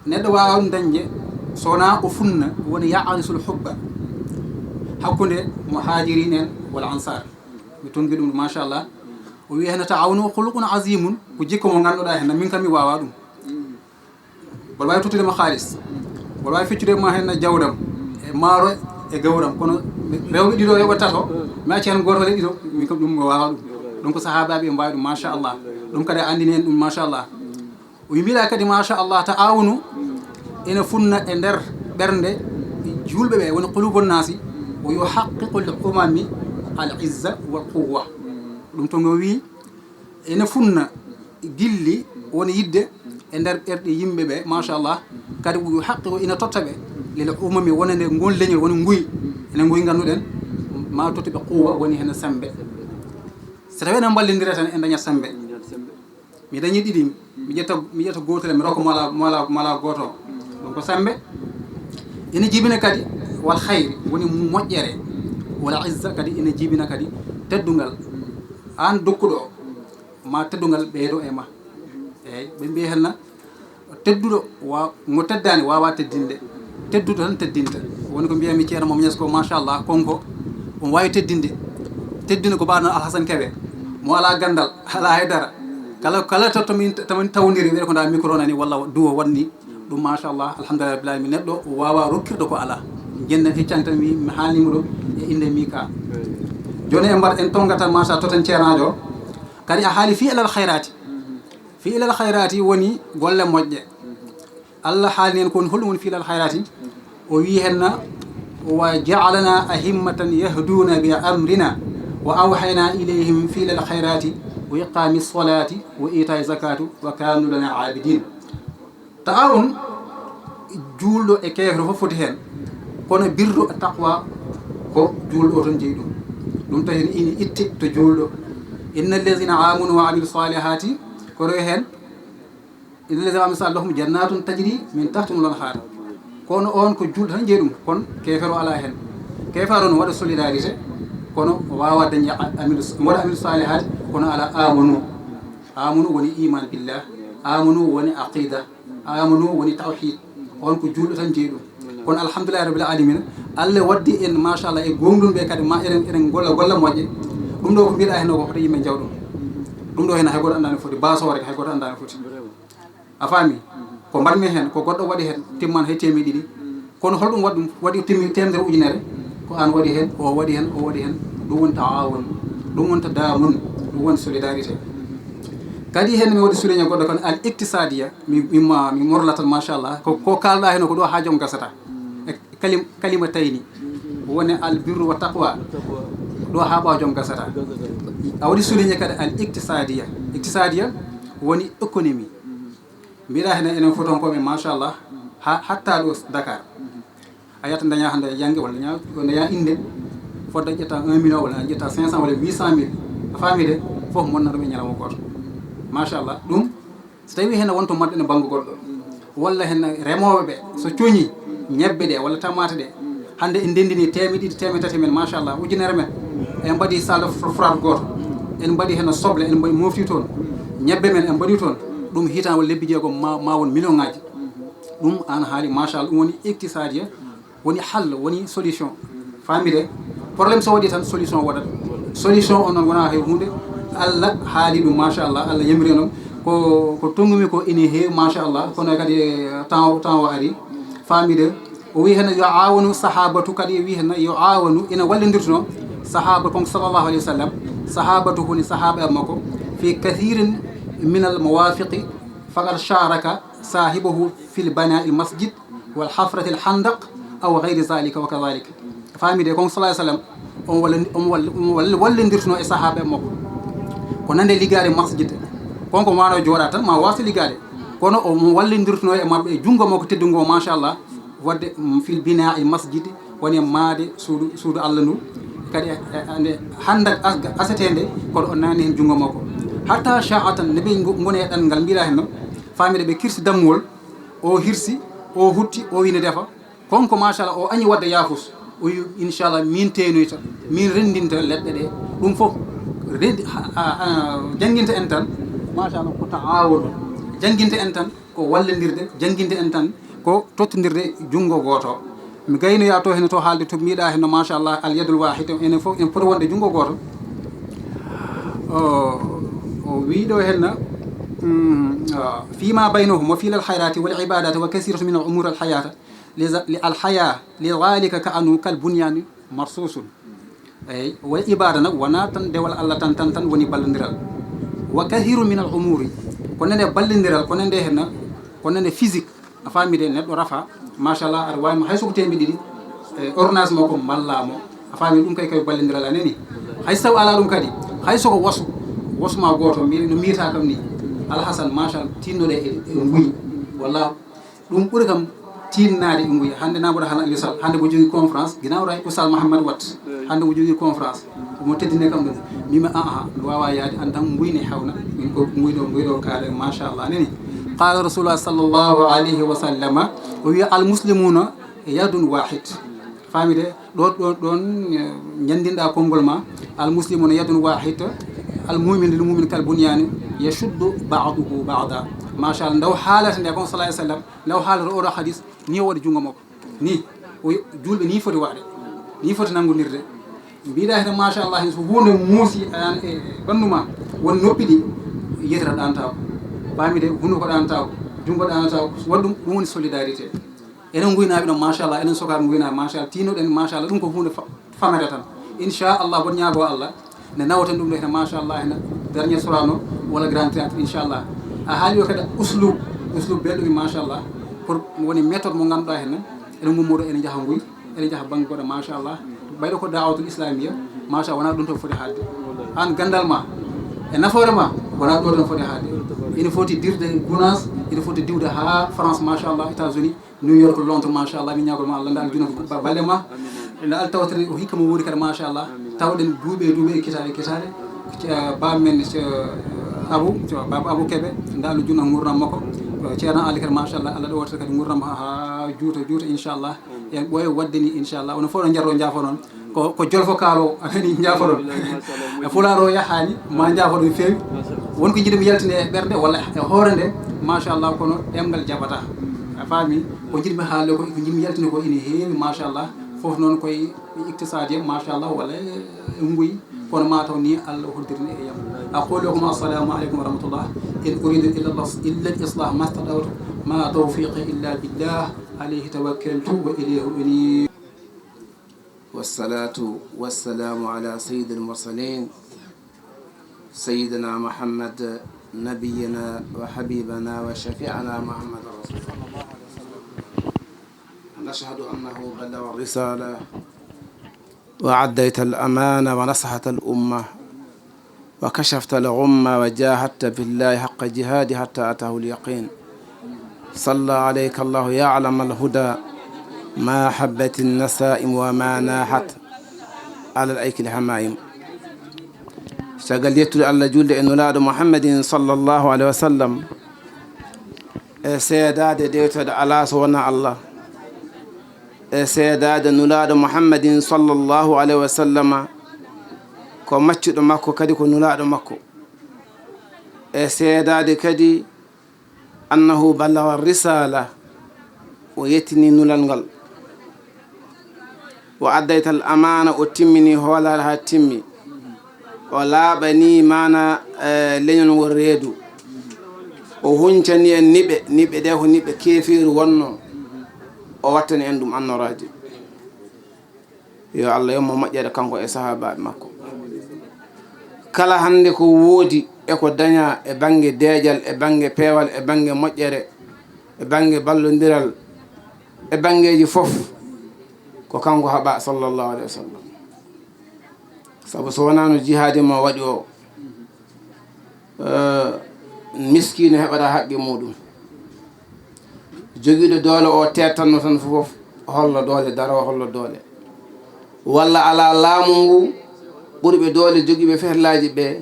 neɗɗo waawaa ɗum dañde so wonaa o funna, woni yaanisul hubba, hakkunde muhaajiriin en wal ansaar. Mi tonngi ɗum, machallah. O wii heen taawunu khuluqun azimun, ko jikko mo ngannduɗaa heen, min kam mi waawaa ɗum. Mboɗo waawi tottude ma haalis. Mboɗo waawi feccude ma heen jawdam, e maaro, e gawram. Kono rewɓe ɗiɗo, yoɓa tato, mi acca heen gooto e ɗiɗo. Min kam ɗum mi waawaa ɗum. Ɗum ko sahaabaaɓe ɓe mbaawi ɗum, machallah. Ɗum kadi a anndini en ɗum, machallah. O wii mbiɗa kadi, machallah, taawunu ene funna e nder ɓernde juulɓe ɓe, woni qulubun naasi, o yuhaqqiqu lil umami al izza wal quwwa. Ɗum to ngo wii, ene funna gilli, woni yidde e nder ɓerɗe yimɓe ɓe, machallah. Kadi o yuhaqqiqu, ina totta ɓe, lil umami, wonande ngol leñol, woni nguy, ene nguy ngannduɗen, ma totta ɓe quwwa, woni heen semmbe. So tawii ene mballindira tan, en dañat semmbe. Mi dañi ɗiɗi, mi ƴetta, mi ƴetta gootel, mi rokka mo alaa, mo alaa, mo alaa gooto. Ɗum ko semmbe. Ina jibina kadi wal khayri, woni moƴƴere. Wal izza kadi ina jibina kadi teddungal. Aan dokkuɗo o, ma teddungal ɓeydo e ma. Eeyi, ɓe mbiya heen na, tedduɗo wa-, mo teddaani waawaa teddinde. Tedduɗo tan teddinta. Woni ko mbiyatmi Ceerno Mom Ñas ko, machallah, konko, omo waawi teddinde. Teddinde ko mbaɗno Alhasan Kebe. Mo alaa ganndal, alaa hay dara. Kala, kala to, to min, to min tawndiri, wiyata ko ndaa micro nani, walla duwo waɗni. Ɗum, machallah, alhamdulillahi rabbil alamin. Neɗɗo waawaa rokkirde ko alaa. Njennden heccan tan mi, mi haalni mo ɗum e innde Mika. Jooni en mbaɗ, en tonngata, machallah, totten ceernaajo o. Kadi a haali fii alal khayraati. Fii alal khayraati woni golle moƴƴe. Allah haalni en ko woni, holɗum woni fii alal khayraati. O wii heen na, "Wa ja'alna a'immatan yahduuna bi amrina wa awhayna ilayhim fii alal khayraati wa iqaami salaati wa iitaa'i zakaati wa kaanu lana aabidin." Taawun, juulɗo e keefeero fof foti heen, kono birru e taqwa ko juulɗo o tan jeyi ɗum. Ɗum tawi ina itti to juulɗo. "Inna allazina amanu wa amilu salihati", ko rewi heen, "Inna allazina amilu salihati lahum jannatun tajri min tahtihim al-anhar." Kono on ko juulɗo tan jeyi ɗum, kono keefeero alaa heen. Keefeero no waɗa solidarité, kono o waawaa dañde a-, amilu, waɗa amilu salihati, kono alaa amanu. Amanu woni iman billah, amanu woni aqida, amanu woni tawhid. On ko juulɗo tan jeyi ɗum. Kono alhamdulillahi rabbil alamin, Allah waddi en, machallah, e gooŋɗinɓe kadi, ma eɗen, eɗen golla golle moƴƴe. Ɗum ɗo ko mbiɗa heen o ko hoto yimɓe njaw ɗum. Ɗum ɗo heen hay gooto anndaa no foti, baasoore hay gooto anndaa no foti. A faami? Ko mbaɗmi heen, ko goɗɗo waɗi heen, timman hay teemeɗe ɗiɗi. Kono holɗum waɗi ɗum, waɗi timmi teemedere ujunere? Ko aan waɗi heen, o waɗi heen, o waɗi heen. Ɗum woni taawun, ɗum woni tadaamun, ɗum woni solidarité. Kadi heen mi waɗi souligné goɗɗo kon, al iqtisadiya, mi, mi, ma, mi morla tan, machallah. Ko, ko kaalɗaa heen ko ɗo haa joom gasata. E kalim-, kalima tayni, woni al birru wa taqwa, ɗo haa ɓaawo joom gasata. A waɗi souligné kadi al iqtisadiya. Iqtisadiya woni économie. Mbiɗa heen enen fotonkooɓe, machallah, ha, hatta ɗo Dakar. A yiyata daña hannde jannge walla daña, daña innde, fodde ƴetta un million walla ƴetta cinq cent walla huit cent mille. A faami de, fof monna ɗum e ñalawma gooto. Machallah, ɗum so tawi heen wonto maɓɓe ene bannge goɗɗo, walla heen remooɓe ɓe, so coñi ñebbe ɗe walla tamaate ɗe, hannde en ndenndini teemeɗe ɗiɗi, teemeɗe tati men, machallah, ujunere men, en mbaɗi salle de froid gooto, en mbaɗi heen soble, en mbaɗi mofti toon, ñebbe men en mbaɗi toon, ɗum hitan walla lebbi jeegom ma, ma won million ŋaaji. Ɗum aan haali, machallah, ɗum woni iqtisadiya, woni hal, woni solution. Faami de, problème so waɗi tan, solution waɗat. Solution on noon wona hay huunde. Allah haali ɗum, machallah, Allah yamiri noon. Ko, ko tonngumi ko ene heewi, machallah, kono kadi, eh, temps, temps o ari. Faami de, o wi heen yo aawanu sahabatu, kadi wi heen yo aawanu, ina wallindirtuno sahaba kon sallallahu alayhi wa sallam. Sahabatu woni sahaba e makko, fi kathirin min al mawafiqi, faqad sharaka sahibahu fil bana'i al masjid wal hafrati al handaq aw ghayri zalika wa kadhalik. Faami de, kon sallallahu alayhi wa sallam, on walla-, on walla-, on walla-, wallindirtuno e sahaba e makko. Ko nande liggaade masjid. Kon ko wano jooɗa tan, ma waasa liggaade. Kono o mo wallindirtuno e maɓɓe e junngo makko teddungo, machallah, wadde, mm, fil bina'i masjid, woni e maade suudu, suudu Allah ndu. Kadi e, e, nde hannde as-, asetee nde, kono o naani heen junngo makko. Hatta sha'atan, nde ɓe ngo-, ngoni e ɗanngal, mbiɗa heen no, faami de ɓe kirsi dammuwol, o hirsi, o hutti, o wini defa. Kon ko, machallah, o añi wadde yaafus. O wi, inchallah, min teenoyta, min renndinta leɗɗe ɗe. Ɗum fof rendi-, ha, ha, ha, jannginta en tan, machallah, ko taawun. Jannginta en tan ko wallindirde, jannginta en tan ko tottindirde junngo gooto. Mi gaynoya to heen to haalde to mbiɗa heen no, machallah, al yadul wahid, enen fof en poti wonde junngo gooto. O, o wi ɗo heen na, mm, ah, fima baynahum wa fil khayrati wal ibadati wa kathiratu min al umur al hayata. Li za-, li al haya, li dhalika ka annu kal bunyani marsusun. Eyi, wa ibada nag wona tan dewal Allah tan, tan, tan woni ballondiral. Wa kathiru min al umuri, ko nande ballondiral, ko nande heen, ko nande physique. A faami de, neɗɗo rafa, machallah, aɗa waawi mo hay so ko teemedde ɗiɗi, e, ordonnance makko mballa mo. A faami, ɗum kay, kay ballondiral a nani. Hay so tawi alaa ɗum kadi, hay so ko wasu, wasu ma gooto, mbi-, no mbiyata kam ni, Alhasan, machallah, tinnoɗe e, e nguy. Walla ɗum ɓuri kam tinnaade e nguy. Hannde na mboɗo haalna Aliou Sall, hannde mo jogii conférence, ginnaaw ray Oustaz Mahammed Wat, hannde mo jogii conférence, omo teddine kam ɗum. Mbimi, "Aa, mi waawaa yahde, aan tan nguy ne hewna, min ko nguy ɗo, nguy ɗo kaalen, machallah." A nani? Qala Rasulullah sallallahu alayhi wa sallama, o wiya, "Al muslimuna yadun wahid." Faami de, ɗo, ɗo, ɗon, eh, njanndinɗa konngol ma, "Al muslimuna yadun wahid, al mu'min lil mu'min kal bunyani, yashuddu ba'duhu ba'da." Machallah, nde o haalata nde kon, sallallahu alayhi wa sallam, nde o haalata oɗo hadis, ni o waɗi junngo makko. Ni, o wi-, juulɓe ni foti waɗde, ni foti nanngondirde. Mbiɗa heen, machallah, so huunde muusi, an, e ɓanndu ma, won noppi ɗi, yetere ɗaantaako. Faami de, hunuko ɗaantaako, junngo ɗaantaako. Waɗi ɗum, ɗum woni solidarité. Enen nguynaaɓe ɗon, machallah, enen sukaaɓe nguynaaɓe, machallah, tiinoɗen, machallah, ɗum ko huunde fa-, famere tan. Inchallah, mboɗo ñaagoo Allah, nde nawaten ɗum ɗo hene, machallah, hene dernier Sorano walla Grand Théâtre, inchallah. A haali o kadi uslub, uslub belɗo mi, machallah, pour woni méthode mo ngannduɗaa hene, ene ngummoɗo, ene njaha nguy, ene njaha bannge goɗɗo, machallah. Ɓayɗo ko da'watul islamiyya, machallah, wona ɗum to foti haalde. Aan ganndal ma, e nafoore ma, wona ɗo tan foti haalde. Ene foti dirde Gunaas, ene foti diwde haa France, machallah, États-Unis, New York, Londres, machallah, mi ñaagol ma Allah, nda aljuna ko ba-, balle ma. Nda altawtiri o hikka mo wuuri kadi, machallah. Tawɗen duuɓe e duuɓe e kitaale e kitaale. Ce-, baaba men, ce-, Abu, ce-, baaba Abu Kebe, nda aljuna ngurnam makko. Ceerno Ali kadi, machallah, Allah ɗo watta kadi ngurnam ha, ha juuta, juuta, inchallah. En ɓooya waɗde ni, inchallah. Onon fof no jarro jaafo noon. Ko, ko jolfo kaalo, a nani, njaafoɗon. Alhamdulillah, machallah, moƴƴi. E Pulaar o yahaani, ma njaafoɗon feewi. Machallah. Won ko njiɗmi yaltinde e ɓernde walla e hoore nde, machallah, kono ɗemngal jaɓata. A faami? Ko njiɗmi haalde ko, ko njiɗmi yaltinde ko ene heewi, machallah. Fof noon koye iqtisaadi, machallah, walla e nguy. Kono ma taw ni Allah hoddirini e yam. أقول لكم السلام عليكم ورحمة الله. إن أريد إلا الإص-، إلا الإصلاح ما استطعت. ما توفيقي إلا بالله. عليه توكلت وإليه أنيب. Wa والصلاة والسلام على سيد المرسلين سيدنا محمد نبينا وحبيبنا وشفيعنا محمد رسول الله. نشهد أنه بلغ الرسالة وأديت الأمانة ونصحت الأمة وكشفت الغمة وجاهدت في الله حق جهاده حتى أتاه اليقين. صلى عليك الله يا علم الهدى ما حبت النسائم وما ناحت على الأيك الحمائم. Caggal yettude Allah, julde e Nulaaɗo Muhammadin sallallahu alaihi wasallam, e seedaade deewteeɗo alaa so wonaa Allah, e seedaade Nulaaɗo Muhammadin sallallahu alaihi wasallama ko maccuɗo makko, kadi ko Nulaaɗo makko, e seedaade kadi annahu ballagha risala, o yettini nulal ngal, wa addaytal amana, o timmini hoolaare haa timmi, o laaɓani maana, eh, leñol ngol reedu, o huncani en niɓe, niɓe ɗe ko niɓe keefeeru wonno, o wattani en ɗum annoraaji. Yo Allah yoɓ mo moƴƴere kanko e sahaabaaɓe makko. Kala hannde ko woodi e ko dañaa e bannge deeƴal, e bannge peewal, e bannge moƴƴere, e bannge ballondiral, e banngeeji fof, ko kanko haɓaa sallallahu alaihi wasallam. Sabu so wonaano jihaadi mo waɗi o, eh, miskiino heɓata haqqe muuɗum. Jogiiɗo doole o teettanno tan fof, hollo doole, daro hollo doole. Walla alaa laamu ngu, ɓurɓe doole jogiiɓe fetlaaji ɓe,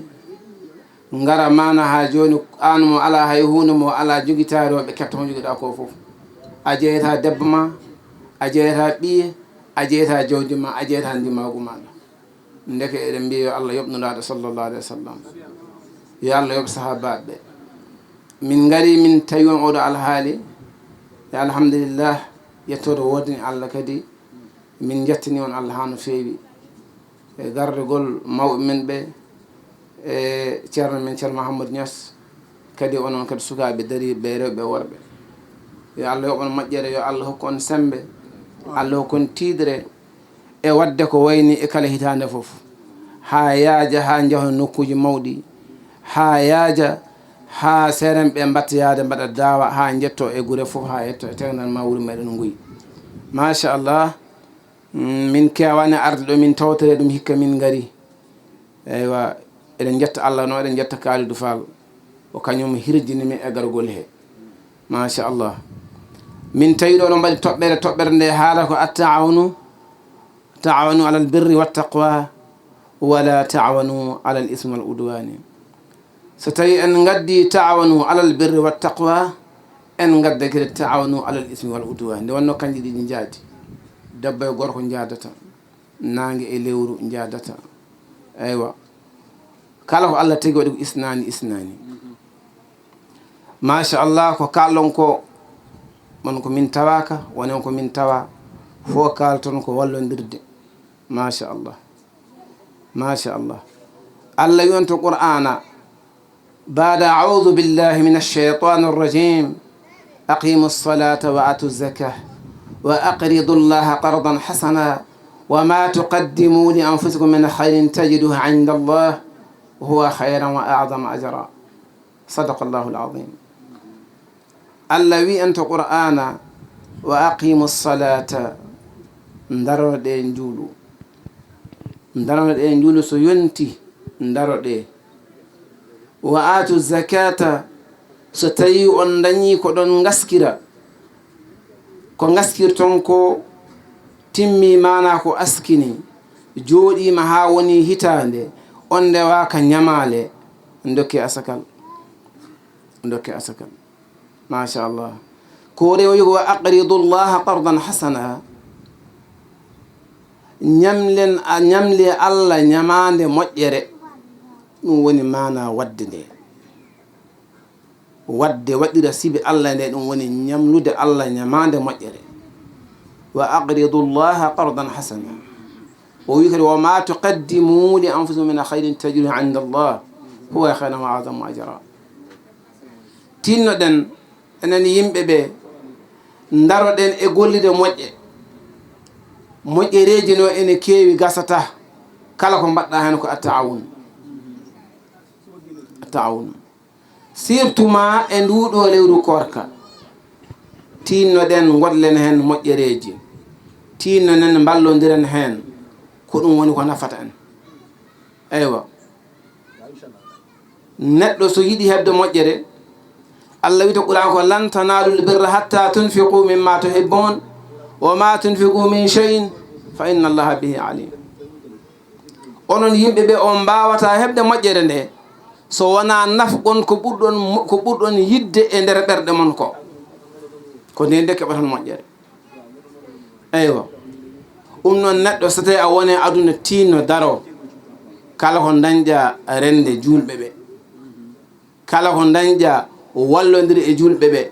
ngara maana haa jooni, aan mo alaa hay huunde, mo alaa jogitaare o, ɓe ketta ko jogiɗaa ko fof. A jeyataa debbo ma, a jeyataa ɓiye, a jeyataa jawdi ma, a jeyataa ndimaagu maaɗa. Ndeke eɗen mbiya yo Allah yoɓ Nulaaɗo sallallahu alaihi wasallam. Yo Allah yoɓ sahaabaaɓe ɓe. Min ngari, min tawi on oɗo alhaali. E alhamdulillah, yettooɗo woodani Allah kadi. Min njettani on Allah haa no feewi. E gardagol mawɓe men ɓe, e ceerno men, Ceerno Mahamadou Niass, kadi onon kadi sukaaɓe dariiɓe, rewɓe e worɓe. Yo Allah yoɓ on moƴƴere, yo Allah hokku on sembe, Allah hokku on tiiɗre. E waɗde ko wayni e kala hitaande fof, haa yaaja, haa njaha nokkuuji mawɗi, haa yaaja, haa seerenɓe mbatta yaade mbaɗa daawa, haa njetto e gure fof, haa yetto e teŋnal ma wuro meɗen Nguy. Machallah, mm, min keewaani arde ɗo, min tawtore ɗum hikka min ngari. Eywa, eɗen njetta Allah noon, eɗen njetta Kalidou Fall, ko kañum hirjini min e gargol he. Machallah. Min tawi ɗo no mbaɗi toɓɓere, toɓɓere nde haala ko attaawanu, taawanu alal birri wat taqwa, wala taawanu alal ismi wal udwani. So tawi en ngaddi taawanu alal birri wat taqwa, en ngadda kadi taawanu alal ismi wal udwani. Nde wonno kanji ɗiɗi njaadi. Debbo e gorko njaadata. Naange e lewru njaadata. Eywa. Kala ko Allah tagi waɗi ko isnaani, isnaani. Machallah, ko kaalɗon ko, mon ko min tawaaka, wonen ko min tawa, fof kaalton ko wallondirde. Machallah. Machallah. Allah wi on to Qur'aana, بعد أعوذ بالله من الشيطان الرجيم. أقيموا الصلاة وآتوا الزكاة وأقرضوا الله قرضا حسنا وما تقدموا لأنفسكم من خير تجدوه عند الله هو خيرا وأعظم أجرا. صدق الله العظيم. Allah wi en to Qur'aana, "Wa aqimu salata," ndaroɗe njuulu. Ndaroɗe njuulu, so yonti, ndaroɗe. "Wa aatu zakata," so tawi on dañi ko ɗon ngaskira, ko ngaskirton ko timmi, maana ko askini, jooɗiima haa woni hitaande, on ndewaaka ñamaale, ndokke asakal. Ndokke asakal. Machallah. Ko rewi ko, "Wa aqridu llaha qardan hasana." Ñamlen, a ñamle Allah ñamaande moƴƴere. Ɗum woni maana waɗde nde. Waɗde, waɗira sibi Allah nde, ɗum woni ñamlude Allah ñamaande moƴƴere. "Wa aqridu llaha qardan hasana." O wi kadi, "Wa ma tuqaddimu li anfusikum min khairin tajiduhu inda Allah, huwa khairan wa a'zamu ajra." Tinnoɗen, enen yimɓe ɓe, ndaroɗen e gollide moƴƴe. Moƴƴereeji no ene keewi, gasata kala ko mbaɗɗa heen ko a taawun. A taawun. Surtout ma e nduu ɗoo lewru koorka, tiinno-ɗen, ngoɗlen heen moƴƴereeji, tiinno-ɗen, mballondiren heen, ko ɗum woni ko nafata en. Eywa. Neɗɗo so yiɗi heɓde moƴƴere, Allah wi'ata Qur'an ko, "Lan tanaalul birra hatta tunfiqu mimma tuhibbun, wa ma tunfiqu min shay'in fa inna Allaha bihi alim." Onon yimɓe ɓe, on mbaawataa heɓde moƴƴere nde so wonaa nafqon ko ɓurɗon, ko ɓurɗon yiɗde e nder ɓerɗe mon ko. Ko ndeen de keɓaton moƴƴere. Eywa. Ɗum noon, neɗɗo so tawii a woni e aduna, tiinno, daro. Kala ko ndañƴa rende juulɓe ɓe. Kala ko ndañƴa wallondire e juulɓe ɓe.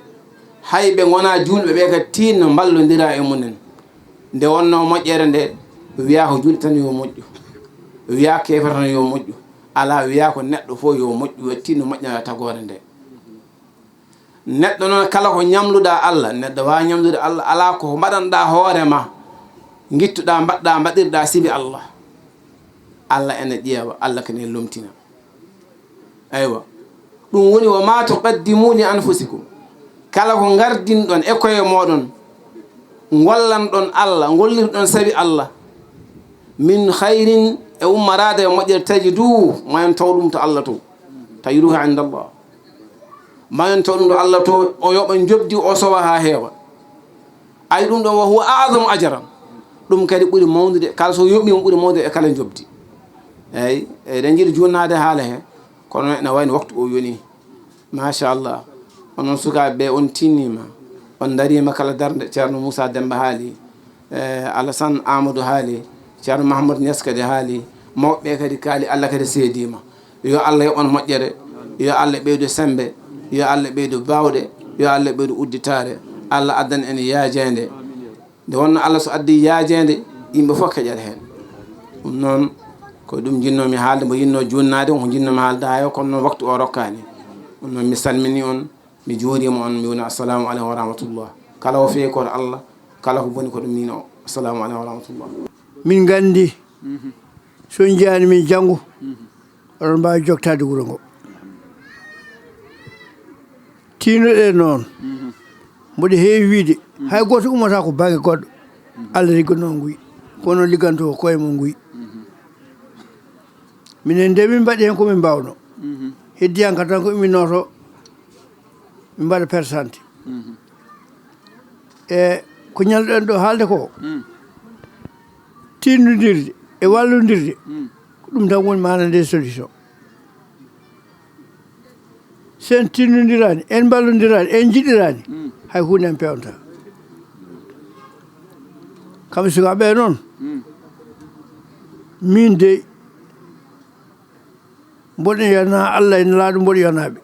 Hay ɓe ngonaa juulɓe ɓe kadi, tiinno, mballondira e mumen. Nde wonnoo moƴƴere nde, wiyaa ko juulɗo tan yo moƴƴu. Wiyaa keefeero tan yo moƴƴu. Alaa, wiyaa ko neɗɗo fof yo moƴƴu, tiinno moƴƴa tagoore nde. Neɗɗo noon, kala ko ñamluɗaa Allah, neɗɗo waawaa ñamlude Allah, alaa ko mbaɗanɗaa hoore ma, ngittuɗaa, mbaɗɗaa, mbaɗirɗaa sibi Allah. Allah ene ƴeewa, Allah kadi ene lomtina. Eywa. Ɗum woni, "Wa ma tuqaddimu li anfusikum." Kala ko ngardinɗon e koye mooɗon, ngollanɗon Allah, ngollirɗon sabi Allah, min khayrin, e ummoraade e moƴƴere, tajiduhu, ma on taw ɗum to Allah to. Tajiduhu inda Allah. Ma en to ɗum ɗo Allah to, o yoɓa njoɓdi, o sowa haa heewa. Ay ɗum ɗo, wa huwa a'zamu ajran. Ɗum kadi ɓuri mawnude, kala so yoɓi mo ɓuri mawnude e kala njoɓdi. Eey, eɗen njiɗi juutnaade haala he, kono ene wayno waktu o yoni. Machallah. Onon sukaaɓe ɓe, on tiinniima. On ndariima kala darnde. Ceerno Moussa Demmba haali. Eh, Alassane Amadou haali. Ceerno Mahamadou Niass kadi haali. Mawɓe ɓe kadi kaali, Allah kadi seediima. Yo Allah yoɓ on moƴƴere, yo Allah ɓeydu semmbe, yo Allah ɓeydu baawɗe, yo Allah ɓeydu udditaare. Allah addan en yaajeende. Nde wonnoo Allah so addii yaajeende, yimɓe fof keƴat heen. Ɗum noon, ko ɗum njinnoo-mi haalde, mbo yinnoo juutnaade, ko njinnoo-mi haalde haa heewa, kono noon waktu o rokkaani. Ɗum noon, mi salminii on, mi juuriima on, mi woni assalamu aleykum wa rahmatullah. Kala ko feewi ko to Allah, kala ko boni ko to miin o. Assalamu aleykum wa rahmatullah. Min nganndi, so on njiyaani min janngo, oɗon mbaawi joktaade wuro ngo. Tiinoɗen noon, mboɗo heewi wiyde, hay gooto ummataa ko bannge goɗɗo. Allah ligganoo nguy, kono ligganto ko koye mum nguy. Minen nde min mbaɗi heen ko min mbaawnoo. Heddi han ka tan ko min nooto, min mbaɗa persante. E ko ñalluɗen ɗo haalde ko, tinnondirde e wallondirde, ko ɗum tan woni maana nde solution. So en tinnondiraani, en mballondiraani, en njiɗiraani, hay huunde en peewnata. Kamɓe sukaaɓe ɓe noon, min dey, mboɗo yona Allah e Nelaaɗo, mboɗo yonaaɓe.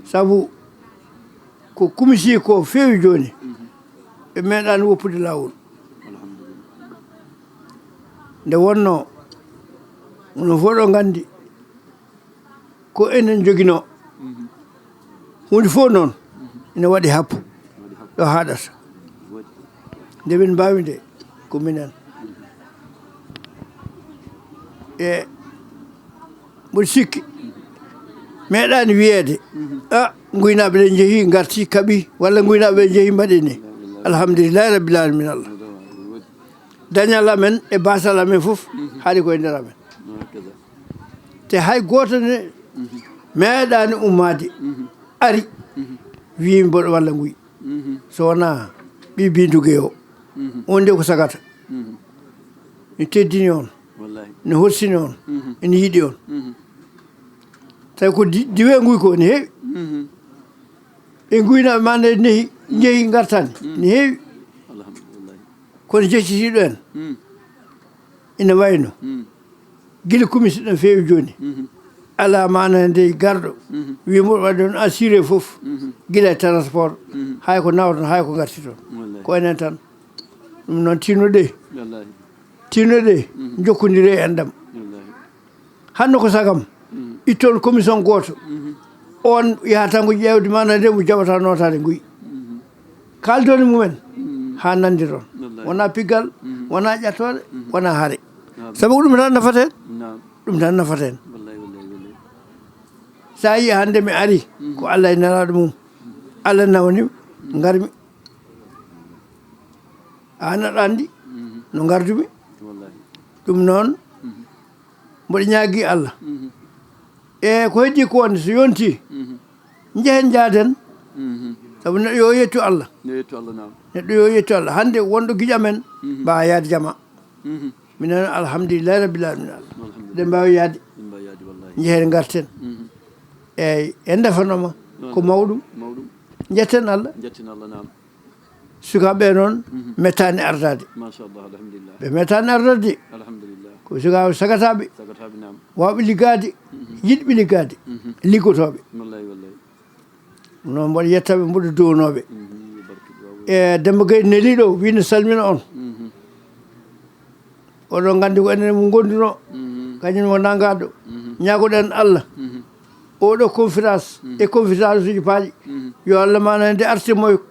Sabu ko kumisi ko feewi jooni, ɓe meeɗaani woppude laawol. Nde wonnoo, onon fof ɗo nganndi, ko enen njoginoo. Huunde fof noon, ina waɗi happu ɗo haaɗata. Nde min mbaawi nde, ko minen. E mboɗo sikki, meeɗaani wiyeede, "A, nguynaaɓe ɓe njehii, ngartii, kaɓii," walla, "Nguynaaɓe ɓe njehii, mbaɗii ni." Alhamdulillahi rabbil alamin Allah. Dañal amen e baasal amen fof haaɗi koye nder amen. Te hay gooto ne meeɗaani ummaade, ari, wii mboɗo walla nguy. So wonaa ɓii Binduge o, on de ko sagata. Ne teddini on, ne horsini on, ene yiɗi on. Tawi ko di-, diwe nguy ko ne heewi. Ɓe nguynaaɓe ma nde nehi, njehi ngartani, ne heewi. Kono jeccitiiɗo en, ina wayno gila kumisi ɗon feewi jooni. Alaa maana nde garɗo, wii mboɗo waɗde on assuré fof, gila e transport, hay ko nawton, hay ko ngartiton. Ko enen tan. Ɗum noon, tinnoɗe, tinnoɗe, njokkondire e enɗam. Hannde ko sagam, itton commission gooto. On yaha tan ko ƴeewde maana nde mo jaɓata nootaade nguy. Kaaldon e mumen haa nanndiron. Wonaa piggal, wonaa ƴattoore, wonaa hare. Naam. Sabu ko ɗum tan nafata en. Naam. Ɗum tan nafata en. Wallahi, wallahi, wallahi. So a yii hannde mi ari, ko Allah e nelaaɗo mum. Allah nawni ngarmi. Aan aɗa anndi no ngardumi. Wallahi. Ɗum noon, mboɗo ñaagii Allah. E ko heddii ko wonde so yontii, njehen njaaden. Sabu neɗɗo yo yettu Allah. Yo yettu Allah, naam. Neɗɗo yo yettu Allah. Hannde wonɗo giƴa men, mbaawa yaade jama. Minen, alhamdulillahi rabbil alamina. Alhamdulillah. Eɗen mbaawi yaade. Eɗen mbaawi yaade, wallahi. Njehen ngarten. Eyyi, en ndefanooma ko mawɗum. Mawɗum. Njetten Allah. Njetten Allah, naam. Sukaaɓe noon mettaani ardaade. Machallah, alhamdulillah. Ɓe mettaani ardaade. Alhamdulillah. Ko sukaaɓe sagataaɓe. Sagataaɓe, naam. Waawɓe liggaade, yiɗɓe liggaade, liggotooɓe. Wallahi, wallahi. Noon mboɗo yettaɓe, mboɗo duwanooɓe. E Demba Gueye neliiɗo, wii no salmina on. Oɗon nganndi ko enen mo ngondunoo. Kañum o nangaaɗo. Ñaagoɗen Allah. Oɗo conférence e conférence uji paaɗi. Yo Allah maanande arte moyo.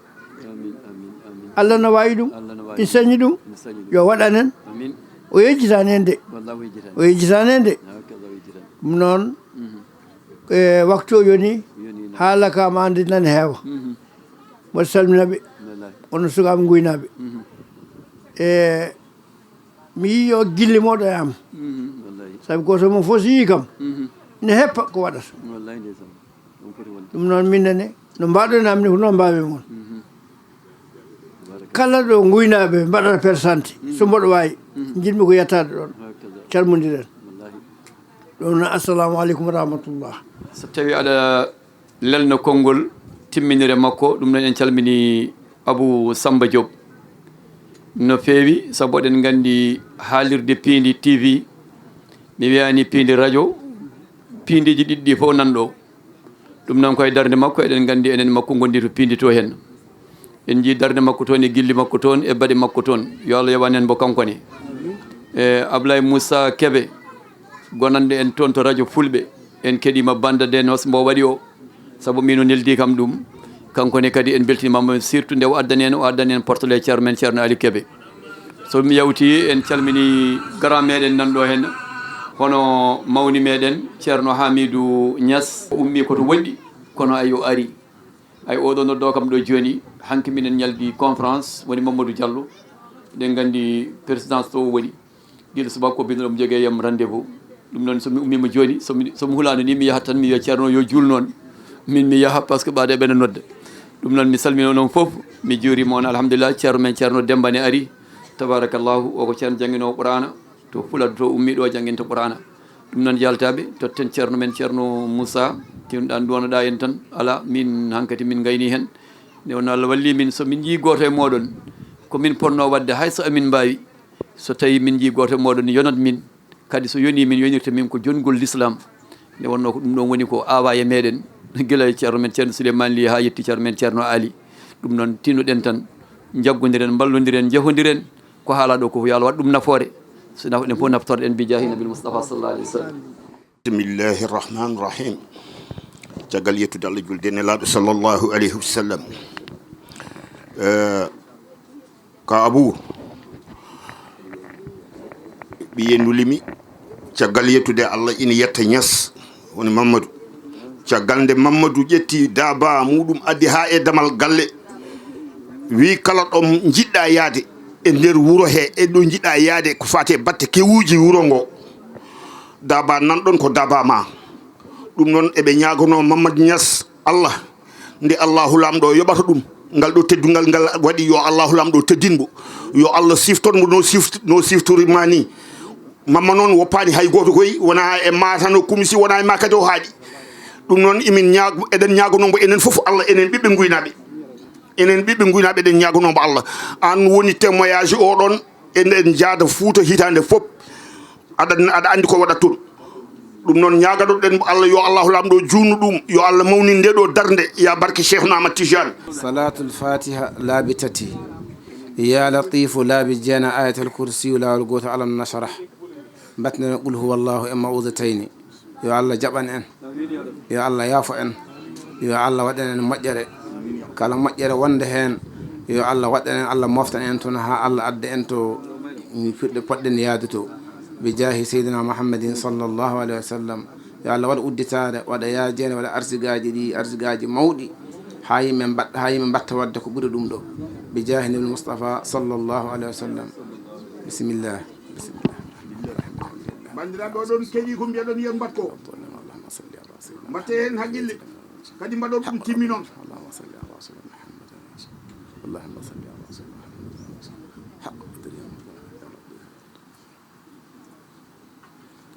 Amin, amin, amin. Allah no waawi ɗum. Allah no waawi. Ina sañi ɗum. Ina sañi ɗum. Yo waɗan en. Amin. O yejjitaani en de. Wallahi o yejjitaani. O yejjitaani en de. Hakaza o yejjitaani. Ɗum noon, e waktu o yoni, yoni, naam. Haala ka ma andi nana heewa. Mboɗo salmina ɓe. Wallahi. Onon sukaaɓe nguynaaɓe. E mi yii yo gilli moɗo e am. Wallahi. Sabi gooto mum fof so yii kam, ne heppa ko waɗata. Wallahi ndeysaan. Ɗum foti wonde. Ɗum noon, min nene, no mbaɗon am ni, ko noon mbaawi mon. Tabaraka. Kala ɗo nguynaaɓe mbaɗata persante, so mboɗo waawi, njiɗmi ko yettaade ɗoon. Hakaza. Calmondiren. Wallahi. Ɗum noon, assalamu aleykum wa rahmatullah. So tawi aɗa lelna konngol timminire makko, ɗum noon en calmini Abou Samba Diop. No feewi, sabu eɗen nganndi haalirde Piindi T V, mi wiyaani Piindi Radio, piindiiji ɗiɗi ɗi fof nan ɗo. Ɗum noon ko e darnde makko, eɗen nganndi enen makko ngondi to piindi to heen. En njii darnde makko toon e gilli makko toon e baɗe makko toon. Yo Allah yoɓan en mbo kanko ne. E Ablaye Moussa Kebe, gonanɗo en toon to radio Fulɓe. En keɗiima banda de nos mbo waɗi o. Sabu min o neldi kam ɗum. Kanko ne kadi en mbeltiniima mo, surtout nde o addani en, o addani en portele Ceerno men Ceerno Ali Kebe. So mi yawti, en calmini grand meɗen nan ɗo heen, hono mawni meɗen Ceerno Hamidou Niass. O ummi ko to woɗɗi, kono ay o ari. Ay oɗo noddo kam ɗo jooni, hanki minen ñaldi conférence, woni Mamadou Diallo. Eɗen nganndi présidence to o woni. Gila subaka ko binno ɗum jogee yam rendez-vous. Ɗum noon, so mi ummiima jooni, so mi, so mi hulaano ni, mi yahat tan, mi wiya Ceerno yo juul noon. Min mi yaha, parce que ɓaade ɓe no nodda. Ɗum noon, mi salmino onon fof, mi juuriima on, alhamdulillah. Ceerno men, Ceerno Demba ne ari, tabarakallahu, o ko ceerno jannginoowo Qur'aana, to Fuladu to ummi ɗo jannginta Qur'aana. Ɗum noon, yaltaaɓe, totten ceerno men, Ceerno Moussa, tinɗan duwanoɗa en tan. Ala, min hankati min ngayni heen. Nde wonno Allah walli min, so min njii gooto e mooɗon, ko min potnoo waɗde, hay so amin mbaawi, so tawi min njii gooto e mooɗon yonat min, kadi so yonii min, yonirta min ko jongol Lislaam. Nde wonnoo ko ɗum ɗoon woni ko aawaa e meɗen, gila e ceerno men Ceerno Souleymane Ly haa yetti ceerno men Ceerno Ali. Ɗum noon, tinnoɗen tan, njaggondiren, mballondiren, njehondiren, ko haalaa ɗo ko yo Allah waɗ ɗum nafoore, so nafoɗen fof naftorɗen bi jaahi Nabil Mustafa sallallahu alayhi wa sallam. Bismillahi rahmani rahim. Caggal yettude Allah, julde Nelaaɗo sallallahu alayhi wa sallam. Eh, ka Abu, ɓiye nulimi, caggal yettude Allah, ina yetta Ñas, woni Mamadou. Caggal nde Mamadou ƴetti daaba muɗum, addi haa e damal galle, wi kala ɗo njiɗɗa yaade e nder wuro he, e ɗo njiɗɗa yaade ko faati e batte kewuuji wuro ngo, daaba nan ɗon ko daaba ma. Ɗum noon eɓe ñaagono Mamadou Niass Allah, nde Allahu Laamɗo yoɓata ɗum, ngal ɗo teddungal ngal waɗi, yo Allahu Laamɗo teddin mo, yo Allah siftor mo no sift-, no siftori ma ni. Mamma noon woppaani hay gooto koy, wona e Matam o kumsi, wona e ma kadi o haaɗi. Ɗum noon emin ñaag-, eɗen ñaagono mbo enen fof Allah, enen ɓiɓɓe Nguynaaɓe. Enen ɓiɓɓe Nguynaaɓe eɗen ñaagono mbo Allah. Aan woni témoignage o ɗon, eɗen njaada Fuuta hitaande fof. Aɗa, aɗa anndi ko waɗat toon. Ɗum noon ñaaganoɗen mo Allah, yo Allahu Laamɗo juutnu ɗum, yo Allah mawnin nde ɗo darnde, ya barke Cheikhna Ahmad Tijani. Salatul Fatiha laabi tati. Ya Latifu laabi jeenayi, Ayatul Kursiyu laawol gooto, Alam Nashrah. Mbaɗten qul huwallahu e ma'udatayni. Yo Allah jaɓan en. Yo Allah yaafo en. Yo Allah waɗan en moƴƴere. Kala moƴƴere wonde heen, yo Allah waɗan en, Allah moftan en toon haa Allah adda en to Firɗe poɗɗen yaaduto. Bi jaahi Seydina Muhammadin sallallahu alaihi wa sallam. Yo Allah waɗa udditaare, waɗa yaajeende, waɗa arsigaaji ɗi, arsigaaji mawɗi. Haa yimɓe mbaɗ-, haa yimɓe mbaɗta waɗde ko ɓuri ɗum ɗo. Bi jaahi Nabil Mustafa sallallahu alaihi wa sallam. Bismillah. Bismillah. Banndiraaɓe, oɗon keɗii ko mbiyaɗon yen mbaɗko. Allahumma salli ala sayyidina Mbaɗte heen haqqille. Kadi mbaɗon ɗum timminon. Allahumma salli ala sayyidina Muhammad. Allahumma salli ala sayyidina Muhammad. Haqq qadrihi.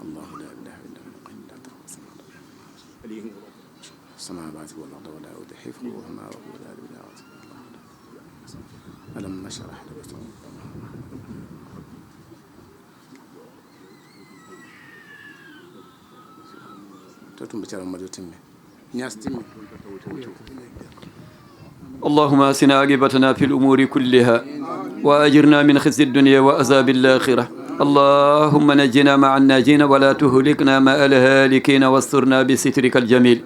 الله لا إله إلا هو الحي لا تأخذه سنة ولا نوم. السماوات والأرض ولا يؤوده حفظهما وهو العلي العظيم. ألم نشرح لك صدرك. Totum ɓe caɗa majjo timmi. Ñaas timmi. اللهم أحسن عاقبتنا في الأمور كلها وأجرنا من خزي الدنيا وعذاب الآخرة. اللهم نجنا مع الناجين ولا تهلكنا مع الهالكين واسترنا بسترك الجميل.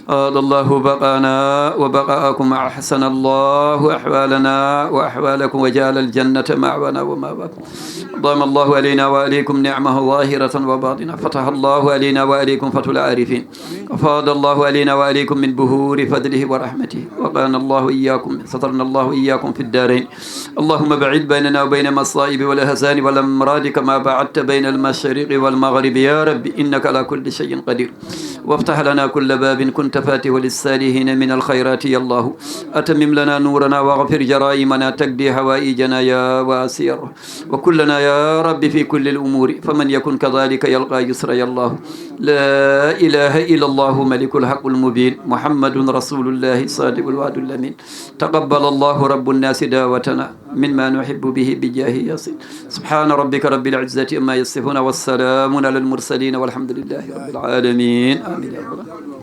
أطال الله بقانا وبقاءكم، أحسن الله أحوالنا وأحوالكم، وجعل الجنة مأوانا ومأواكم. أدام الله علينا وعليكم نعمه ظاهرة وباطنة. فتح الله علينا وعليكم فتح العارفين. أفاض الله علينا وعليكم من بحور فضله ورحمته. وقانا الله إياكم، سترنا الله إياكم في الدارين. اللهم بعد بيننا وبين المصائب والأحزان والأمراض كما بعدت بين المشرق والمغرب يا رب، إنك على كل شيء قدير. وافتح لنا كل باب كنت فاتحه للصالحين من الخيرات يا الله. أتمم لنا نورنا واغفر جرائمنا، تقضي حوائجنا يا واسع الرحمة. وكن لنا يا رب في كل الأمور، فمن يكن كذلك يلقى يسرا يا الله. لا إله إلا الله ملك الحق المبين، محمد رسول الله صادق الوعد الأمين. تقبل الله رب الناس دعوتنا مما نحب به بجاه ياسين. سبحان ربك رب العزة عما يصفون، والسلام على المرسلين، والحمد لله رب العالمين. آمين يا رب العالمين.